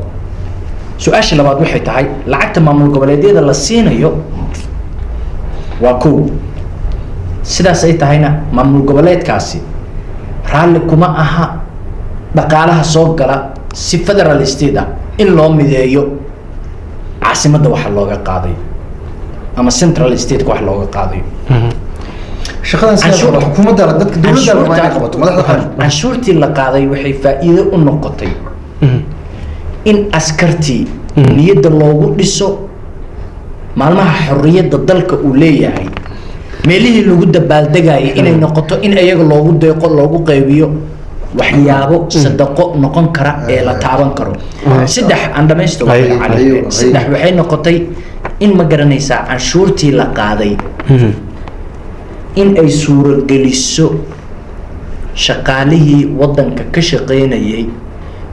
Su-aasha labaad waxay tahay lacagta maamul goboleedyada la siinayo waa kow. Sidaas ay tahayna maamul goboleedkaasi raalli kuma aha dhaqaalaha soo gala si federal state ah in loo mideeyo. Caasimadda waxa looga qaadayo ama central stateka wax looga qaadayo. Shaqadan sidaa xukuumadda, dadka dowladda la rabaa inay qabato, madaxda qaranka. Canshuurtii la qaaday waxay faa'iido u noqotay in askartii niyadda loogu dhiso maalmaha xorriyadda dalka uu leeyahay, meelihii lagu dabaaldegayay inay noqoto in iyaga loogu deeqo, loogu qaybiyo waxyaabo sadaqo noqon kara ee la taaban karo. Saddex aan dhamaysto, Cali. Saddex waxay noqotay in, ma garanaysaa, canshuurtii la qaaday in ay suurogeliso shaqaalihii waddanka ka shaqaynayay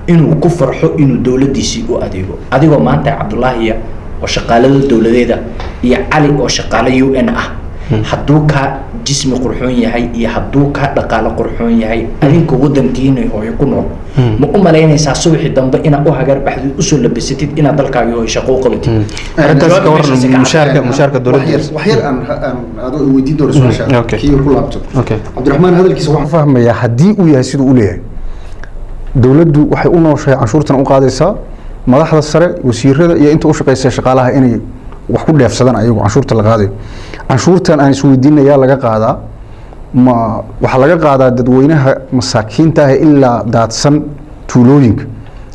inuu ku farxo inuu dowladdiisii u adeego. Adigoo maanta Cabdullaahiya oo shaqaalada dowladeeda iyo Cali oo shaqaale UN ah, hadduu kaa jismi qurxoon yahay iyo hadduu kaa dhaqaalo qurxoon yahay, adinka waddankiina hooyo ku nool, ma u malaynaysaa subaxii dambe inaad u hagar baxdid, usoo labisatid, inaad dalkaagii hooyo shaqo u qabatid? Arrintaas ka waran, mushaarka dowladda? Wax yar aan adoo weydiin doono su-aasha kii ku laabto. Cabdiraxmaan hadalkiisa waxaan fahmayaa haddii uu yahay siduu u leeyahay, dowladdu waxay u nooshahay canshuurtan u qaadaysaa madaxda sare, wasiirada iyo inta u shaqeysa shaqaalaha inay wax ku dheefsadaan ayagu canshuurta la qaadayo. Canshuurtan aan isweydiinayaa laga qaadaa, ma waxaa laga qaadaa dadweynaha masaakiinta ah ilaa daadsan tuulooyinka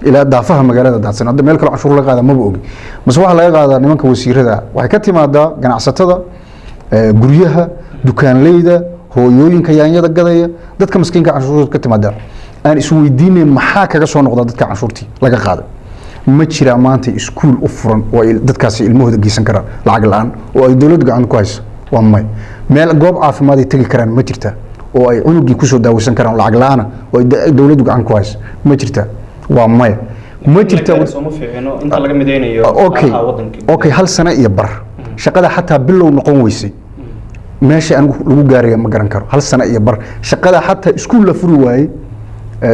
ilaa daafaha magaalada daadsan? Hadda meel kale canshuur laga qaadaa maba ogi. Mase waxaa laga qaadaa nimanka wasiirada? Waxay ka timaadaa ganacsatada, guryaha, dukaanleyda, hooyooyinka yaanyada gadaya, dadka maskiinka canshuurta ka timaadaa. Aan isweydiinay, maxaa kaga soo noqda dadka canshuurtii laga qaaday? Ma jiraa maanta iskuul u furan oo ay dadkaasi ilmahooda geysan karaan lacag la-aan oo ay dowladdu gacanta ku hayso? Waa may. Meel goob caafimaad ay tegi karaan ma jirtaa oo ay cunugii kusoo daaweysan karaan lacag la-aana oo ay dowladdu gacan ku hayso? Ma jirtaa? Waa maya. Ma jirta. Sooma fiicino inta laga midaynayo? Okay, hal sano iyo bar shaqada xataa bilow noqon weysay, meesha anigu lagu gaaraya ma garan karo. Hal sano iyo bar shaqada xataa iskuul la furi waayey.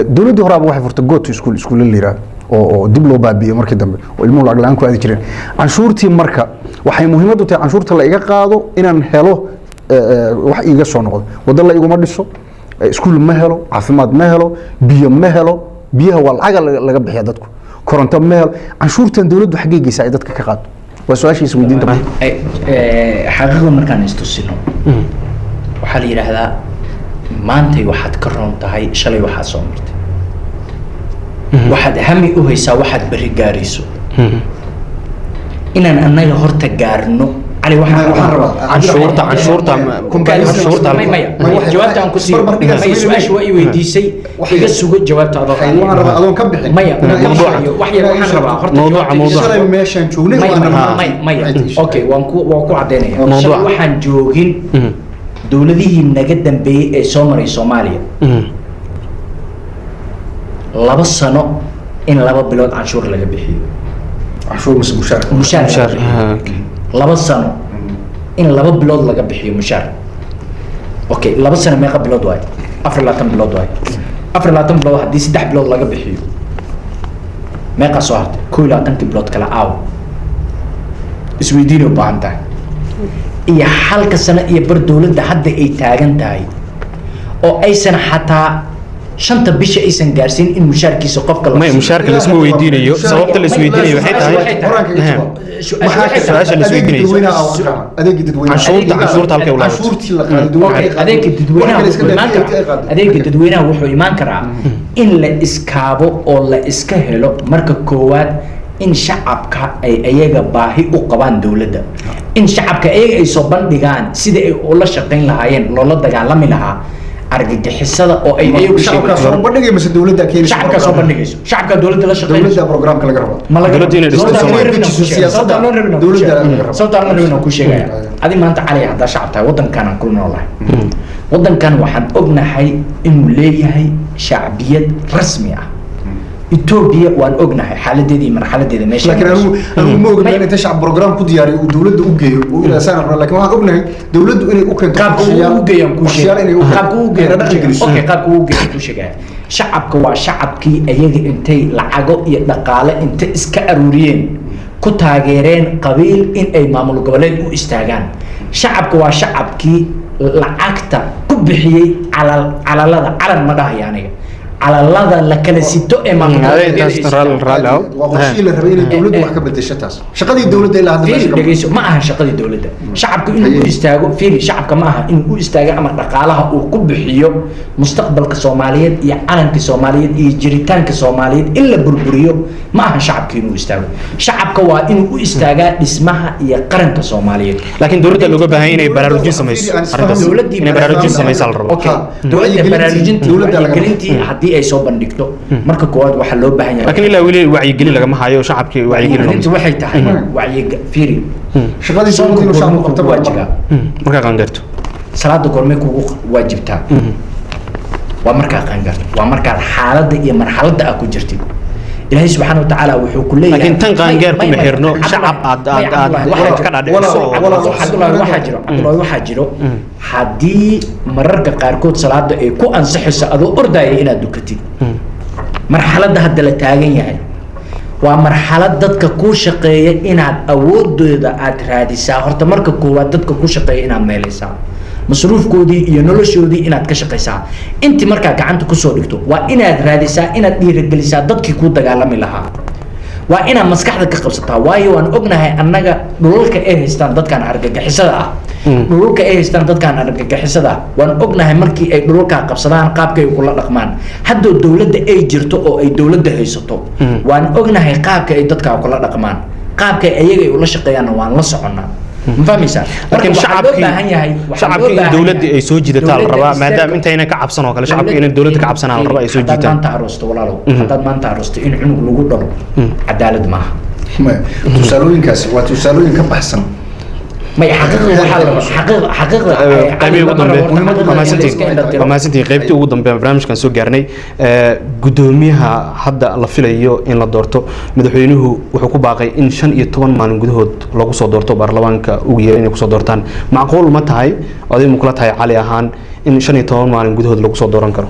Dowladdii horaaba waxay furtay go to school, iskuulla la yidhaahdo oo dib loo baabi'iyey markii dambe oo ilmuhu lacag la-aan ku aadi jireen. Canshuurtii marka waxay muhiimad u tahay canshuurta la iga qaado inaan helo wax iiga soo noqdo. Waddo la iguma dhiso, iskuul ma helo, caafimaad ma helo, biyo ma helo. Biyaha waa lacaga laga bixiya dadku, koronto ma helo. Canshuurtan dowladdu xaggee geysaa ay dadka ka qaado? Waa su-aashiisa weydiinta. Xaqiiqda markaan istusino, waxaa la yidhaahdaa maantay waxaad ka roon tahay shalay waxaad soo martay, waxaad hami u haysaa waxaad berri gaarayso. Inaan annaga horta gaarno, Cali, waxaan rabaa Canshuurta Maya, jawaabta aan ku siiyo. Maya, su-aasha waa i weydiisay, iga sugo jawaabta adoo Waxaan rabaa adoon ka bixin. Maya, wax yar waxaan rabaa horta. Mawduuca. Shalay meeshaan joognay. Maya, maya, okay, waan ku caddaynaya. Shalay waxaan joogin dowladihii naga dambeeyey ee soo maray Soomaaliya 2 sano in 2 bilood canshuur laga bixiyo. Canshuur mise mushaar? Mushaar laga bixiyo. 2 sano in 2 bilood laga bixiyo mushaar. Okay, 2 sano meeqa bilood waaye? 24 bilood waaye. 24 bilood haddii 3 bilood laga bixiyo, meeqaa soo hartay? 21-kii bilood kala aawo, isweydiinay u baahan tahay. Iyo halka sano iyo bar dowladda hadda ay taagan tahay oo aysan xataa shanta bisha aysan gaarsiin in mushaarkiisa qofka la May, mushaarka la isma weydiinayo. Sababta la isweydiinayo waxay tahay su-aasha la isweydiinayo. Adeegii dadweynaha. Canshuurta halkay u laabatay? Canshuurtii la qaaday dowladda ay qaaday. Adeega dadweynaha Wax kale iska wuxuu imaan daa, ay karaa qaaday. Adeega dadweynaha wuxuu imaan karaa in la iskaabo oo la iska helo. Marka koowaad in shacabka ay ayaga baahi u qabaan dowladda, in shacabka ayaga ay soo bandhigaan sida ay ula shaqayn lahaayeen, loola dagaalami lahaa argagixisada oo ay ayagu Shacabkaa soo bandhigay mise dowladda keenaysa? Shacabkaa soo bandhigayso, shacabkaa dowladda la shaqaynayso. Dowladda programka laga rabaa. Ma laga Dowladda inay dhisto Sababta aan Soomaaliya. loo rabin aan kuu sheegaya. Sababta aan loo rabin aan kuu Dowladda sheegaya. laga rabaa. Sababta aan loo rabin aan kuu sheegaya. Adi maanta, Cali, haddaa shacab tahay, waddankan aan ku noolahay, waddankan waxaan ognahay inuu leeyahay shacbiyad rasmi ah. Etoobiya waan ognahay xaaladeeda iyo marxaladeeda meesha Laakiin anigu ma ogin in inta shacab program ku diyaariyo uu dowladda u geeyo uu ilaa saan rabnaa, laakiin waxaan ognahay dowladdu inay u keento Qaabka uu u geeyaan kuu qorshayaal inay u sheegaya, qaabka uu u inay dhaqan geeyaan. geliso. Okay, qaabka uu u geeyaan kuu sheegaya. Shacabka waa shacabkii ayaga intay lacago iyo dhaqaale inta iska aruuriyeen ku taageereen qabiil in ay maamul goboleed u istaagaan. Shacabka waa shacabkii lacagta ku bixiyey calal, calalada, calan ma dhahayo aniga. Calalada la kala sito ee maamul Adeeg goboleedyada taas ay sitaan. raalli ahow. Waa qorshihii la rabay inay dowladdu wax ka bedesho taas, shaqadii dowladda ilaa hadda Fiiri, meesha ka dhegeyso, ma aha shaqadii dowladda shacabka inuu u istaago. Fiiri, shacabka ma aha inuu u istaago ama dhaqaalaha uu ku bixiyo mustaqbalka Soomaaliyeed iyo calanka Soomaaliyeed iyo jiritaanka Soomaaliyeed in la burburiyo. Ma aha shacabka inuu istaago. Shacabka waa inuu u istaagaa dhismaha iyo qaranka Soomaaliyeed. Laakiin dowladda looga baahan yahay inay baraarujin samayso Fiiri, aan isfaham- arrintaas. Dowladdii Inay baraarujin samaysaa la rabo. Okay. Ha, Dowladda wacyigelintii- baraarujintii dowladda laga wacyigelintii haddii ay soo bandhigto, marka koowaad waxaa loo baahan yahay Laakiin ilaa weli wacyigelin lagama hayo shacabkii, wacyigelin wacyigelintu waxay tahay wacyi, fiiri, Shaqadii soonka dowladda inuu shacabku goormuu qabto kugu baa waajibaa? Markaa qaangaarto. Salaada goormay kugu waajibtaa? Waa markaa qaangaarto, waa markaad xaaladda iyo marxaladda aad ku jirtid. Ilaahay subxaana wa tacaala wuxuu ku leeyahay Laakiin tan qaangaar May- kuma may- xirno, Cabdullaahi, shacab aad- may aad- aad Cabdullaahi, waxaa wax ka jiro- dhaadhiciso oo- Cabdullaahi, waxaa jiro, Cabdullaahi, waxaa jiro haddii mararka qaarkood salaada ay ku ansaxayso adoo ordaya inaad dukatid. Marxaladda hadda la taagan yahay waa marxalad dadka kuu shaqeeya inaad awoodooda aad raadisaa. Horta marka koowaad dadka ku shaqeeya inaad meelaysaa, masruufkoodii iyo noloshoodii inaad ka shaqaysaa. Intii markaa gacanta kusoo dhigto, waa inaad raadisaa, inaad dhiirigelisaa dadkii kuu dagaalami lahaa, waa inaad maskaxda ka qabsataa. Waayo waan ognahay annaga dhulalka ay haystaan dadkan argagixisada ah, dhulalka ay haystaan dadkan argagixisada ah waan ognahay. Markii ay dhulalkaa qabsadaan, qaabka ay kula dhaqmaan, haddoo dowladda ay jirto oo ay dowladda haysato, waan ognahay qaabka ay dadkaa kula dhaqmaan, qaabka ayaga ay ula shaqeeyaanna waan la soconnaa. Ma fahmaysaa? Marka Laakiin waxaa loo shacabkii baahan yahay, waxaa loo shacabkii in baahan dowladda yahay ay soo jiidataa la dowladda rabaa, istaagga- maadaama intayna ka cabsan oo kale, shacabka inay dowladda ka cabsanaa la rabaa, ay soo Haddaad jiitaan. maanta aroosto, walaalow, haddaad maanta aroosto, in cunug lagu dhalo cadaalad maaha. Maya, tusaalooyinkaasi waa tusaalooyin ka baxsan. May, xaqiiqda waxaa la xaqiiqda xaqiiqda Qaybihii ugu dambe, xaqiiqda waa mahadsantihiin. iska indha tiro. Waa mahadsantihiin. Qaybtii ugu dambe barnaamijkan soo gaarnay. Gudoomiyaha hadda la filayo in la doorto, madaxweynuhu wuxuu ku baaqay in 15 maalin gudahood lagu soo doorto, baarlamaanka ugu yeeray inay kusoo doortaan. Macquul ma tahay, oday ma kula tahay, Cali ahaan, in 15 maalin gudahood lagu soo dooran karo?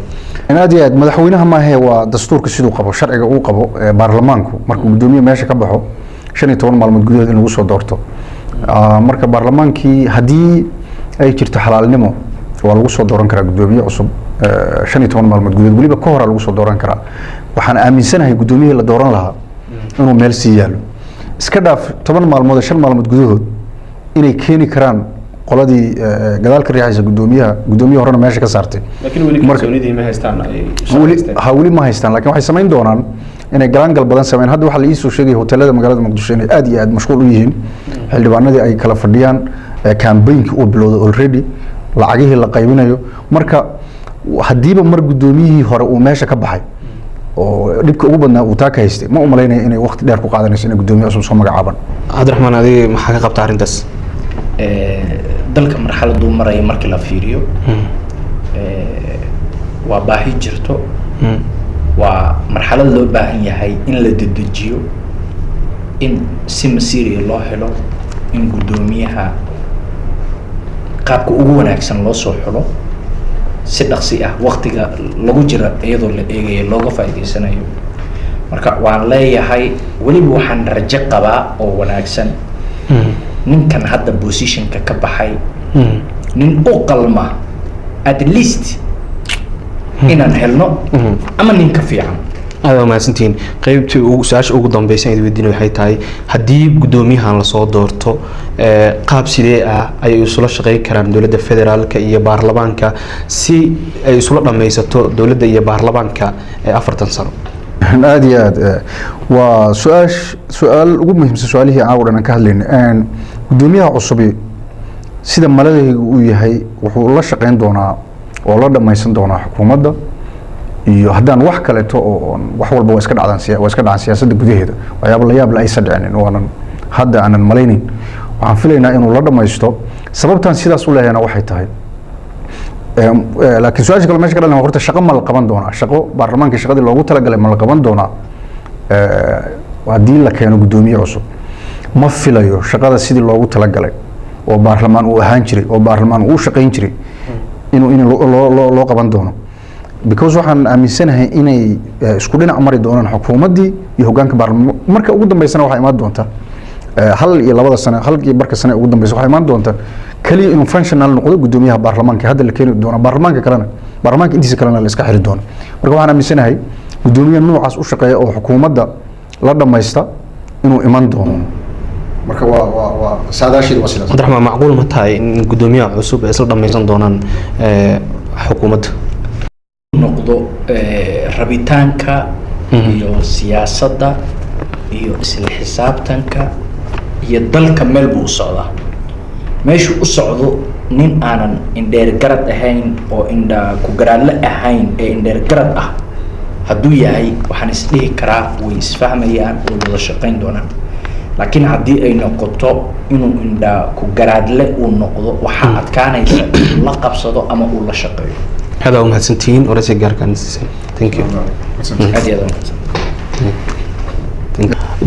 Aad iyo aad. Madaxweynaha maahe, waa dastuurka siduu qabo, sharciga uu qabo ee baarlamaanku markuu gudoomiye meesha ka baxo 15 maalmood gudahood in lagu soo doorto. Marka baarlamaankii haddii ay jirto xalaalnimo, waa lagu soo dooran karaa gudoomiye cusub 15 maalmood gudahood, weliba ka horaa lagu soo dooran karaa. Waxaan aaminsanahay gudoomiyihii la dooran lahaa inuu meel sii yaalo, iska dhaaf 10 maalmood, 5 maalmood gudahood inay keeni karaan qoladii gadaal ka riixaysa gudoomiyaha, gudoomiye horena meesha ka saartay. Laakiin weli Marka- kalsoonidii ma haystaan ay Weli ha, weli ma haystaan, laakiin waxay samayn doonaan inay galaangal badan sameyn. Hadda waxaa la ii soo sheegaya hoteelada magaalada Muqdisho inay aad iyo aad mashquul u yihiin, xildhibaanadii ay kala fadhiyaan, campaign-kii uu bilowday already, lacagihii la qaybinayo. Marka haddiiba mar gudoomiyihii hore uu meesha ka baxay oo dhibka ugu badnaa uu taa ka haystay, ma umalaynaya inay waqti dheer ku qaadanayso inay gudoomiye cusub soo magacaaban. Cabdiraxmaan, adiga maxaa ka qabta arrintaas? Dalka marxaladuu maraya markii la fiiriyo, waa baahi jirto, waa marxalad loo baahan yahay in la dedejiyo, in si masiiriya loo helo, in guddoomiyaha qaabka ugu wanaagsan loo soo xulo si dhaqsi ah, waqtiga lagu jira iyadoo la eegayo, looga faa'iidaysanayo. Marka waan leeyahay, weliba waxaan rajo qabaa oo wanaagsan ninkan hadda positionka ka baxay nin u qalma at least inaan helno ama nin ka fiican. Aad waa mahadsantihiin. Qaybtii ugu su-aasha ugu dambeysay aan idin weydiinay waxay tahay, haddii guddoomiyahan lasoo doorto, qaab sidee ah ayay isula shaqeyn karaan dowladda federaalka iyo baarlamaanka si ay isula dhammaysato dowladda iyo baarlamaanka 40 sano? Aad iyo aad, waa su-aash su-aal ugu muhiimsan su-aalihii caawa dhan aan ka hadlaynay. Guddoomiyaha cusubi, sida maladaygu uu yahay, wuxuu la shaqeyn doonaa oo la dhammaysan doonaa xukuumadda, iyo haddaan wax kaleeto oo wax walba waa iska dhacdaan, waa iska dhacaan siyaasadda gudaheeda, waxyaabo la yaab la aysan dhicinin waanan hadda aanan malaynayn, waxaan filaynaa inuu la dhammaysto. Sababtaan sidaas u leehayna waxay tahay, laakiin su-aasha kale meesha ka dhalan, horta shaqo ma la qaban doonaa? Shaqo baarlamaanka shaqadii loogu talagalay ma la qaban doonaa haddii la keeno guddoomiye cusub? Ma filayo shaqada sidii loogu talagalay oo baarlamaan uu ahaan jiray oo baarlamaan uu u shaqayn jiray inuu in loo qaban doono, because waxaan aaminsanahay inay isku dhinac mari doonaan xukuumaddii iyo hoggaanka baarlamaan. Marka ugu dambeysana waxaa imaan doonta hal iyo labada sane, hal iyo barka sane ugu dambeysa, waxaa imaan doonta kaliya inuu functional noqdo guddoomiyaha baarlamaanka hadda la keeni doono, baarlamaanka kalena Baarlamaanka intiisa kalena la iska xiri doono. Marka waxaan aaminsanahay guddoomiye noocaas u shaqeeya oo xukuumadda la dhammaysta inuu iman doono. Marka waa saadaasheedu waa sidaas. Cabdiraxmaan, macquul ma tahay in guddoomiyaha cusub ay isla dhammaysan doonaan xukuumadda? Noqdo rabitaanka iyo siyaasadda iyo isla xisaabtanka iyo dalka meel buu u socdaa. Meeshuu u socdo, nin aanan indheer garad ahayn oo indha ku garaadle ahayn ee indheer garad ah hadduu yahay, waxaan isdhihi karaa way isfahmayaan, way wada shaqayn doonaan. Laakiin haddii ay noqoto inuu indha ku garaadle uu noqdo, waxaa adkaanaysa inuu la qabsado ama uu la shaqeeyo. Aad aa umahadsantihiin waraysiga gaarkaan siiseen. Thank you. Aad iyo aad umahadsan.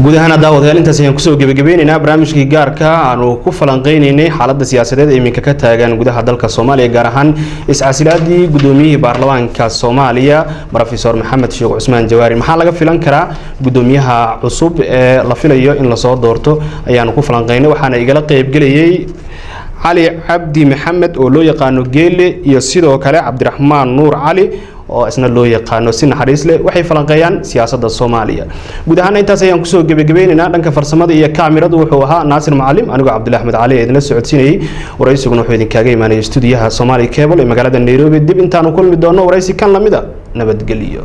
Guud ahaan, daawadayaal, intaas ayaan kusoo gebagabeyneynaa barnaamijkii gaarka aanu ku falanqeyneynay xaaladda siyaasadeed ee iminka ka taagan gudaha dalka Soomaaliya, gaar ahaan iscasilaadii guddoomiyihii baarlamaanka Soomaaliya, Professor Maxamed Sheekh Cusmaan Jawaari. Maxaa laga filan karaa guddoomiyaha cusub ee la filayo in lasoo doorto ayaanu ku falanqeynay. Waxaana igala qeybgelayay Cali Cabdi Maxamed oo loo yaqaano Geele iyo sidoo kale Cabdiraxmaan Nuur Cali oo isna loo yaqaano si naxariis leh. Waxay falanqeeyaan siyaasadda Soomaaliya. Guud ahaan intaas ayaan kusoo gebagabeynaynaa. Dhanka farsamada iyo kaamiradu wuxuu ahaa Naasir Macalim, anigoo Cabdulahi Axmed Cali ee idinla socodsiinayay. Waraysiguna wuxuu idinkaaga imaanayay stuudiyaha Somali Cable ee magaalada Nairobi. Dib intaanu kulmi doono waraysi kan lamid a, nabadgelyo.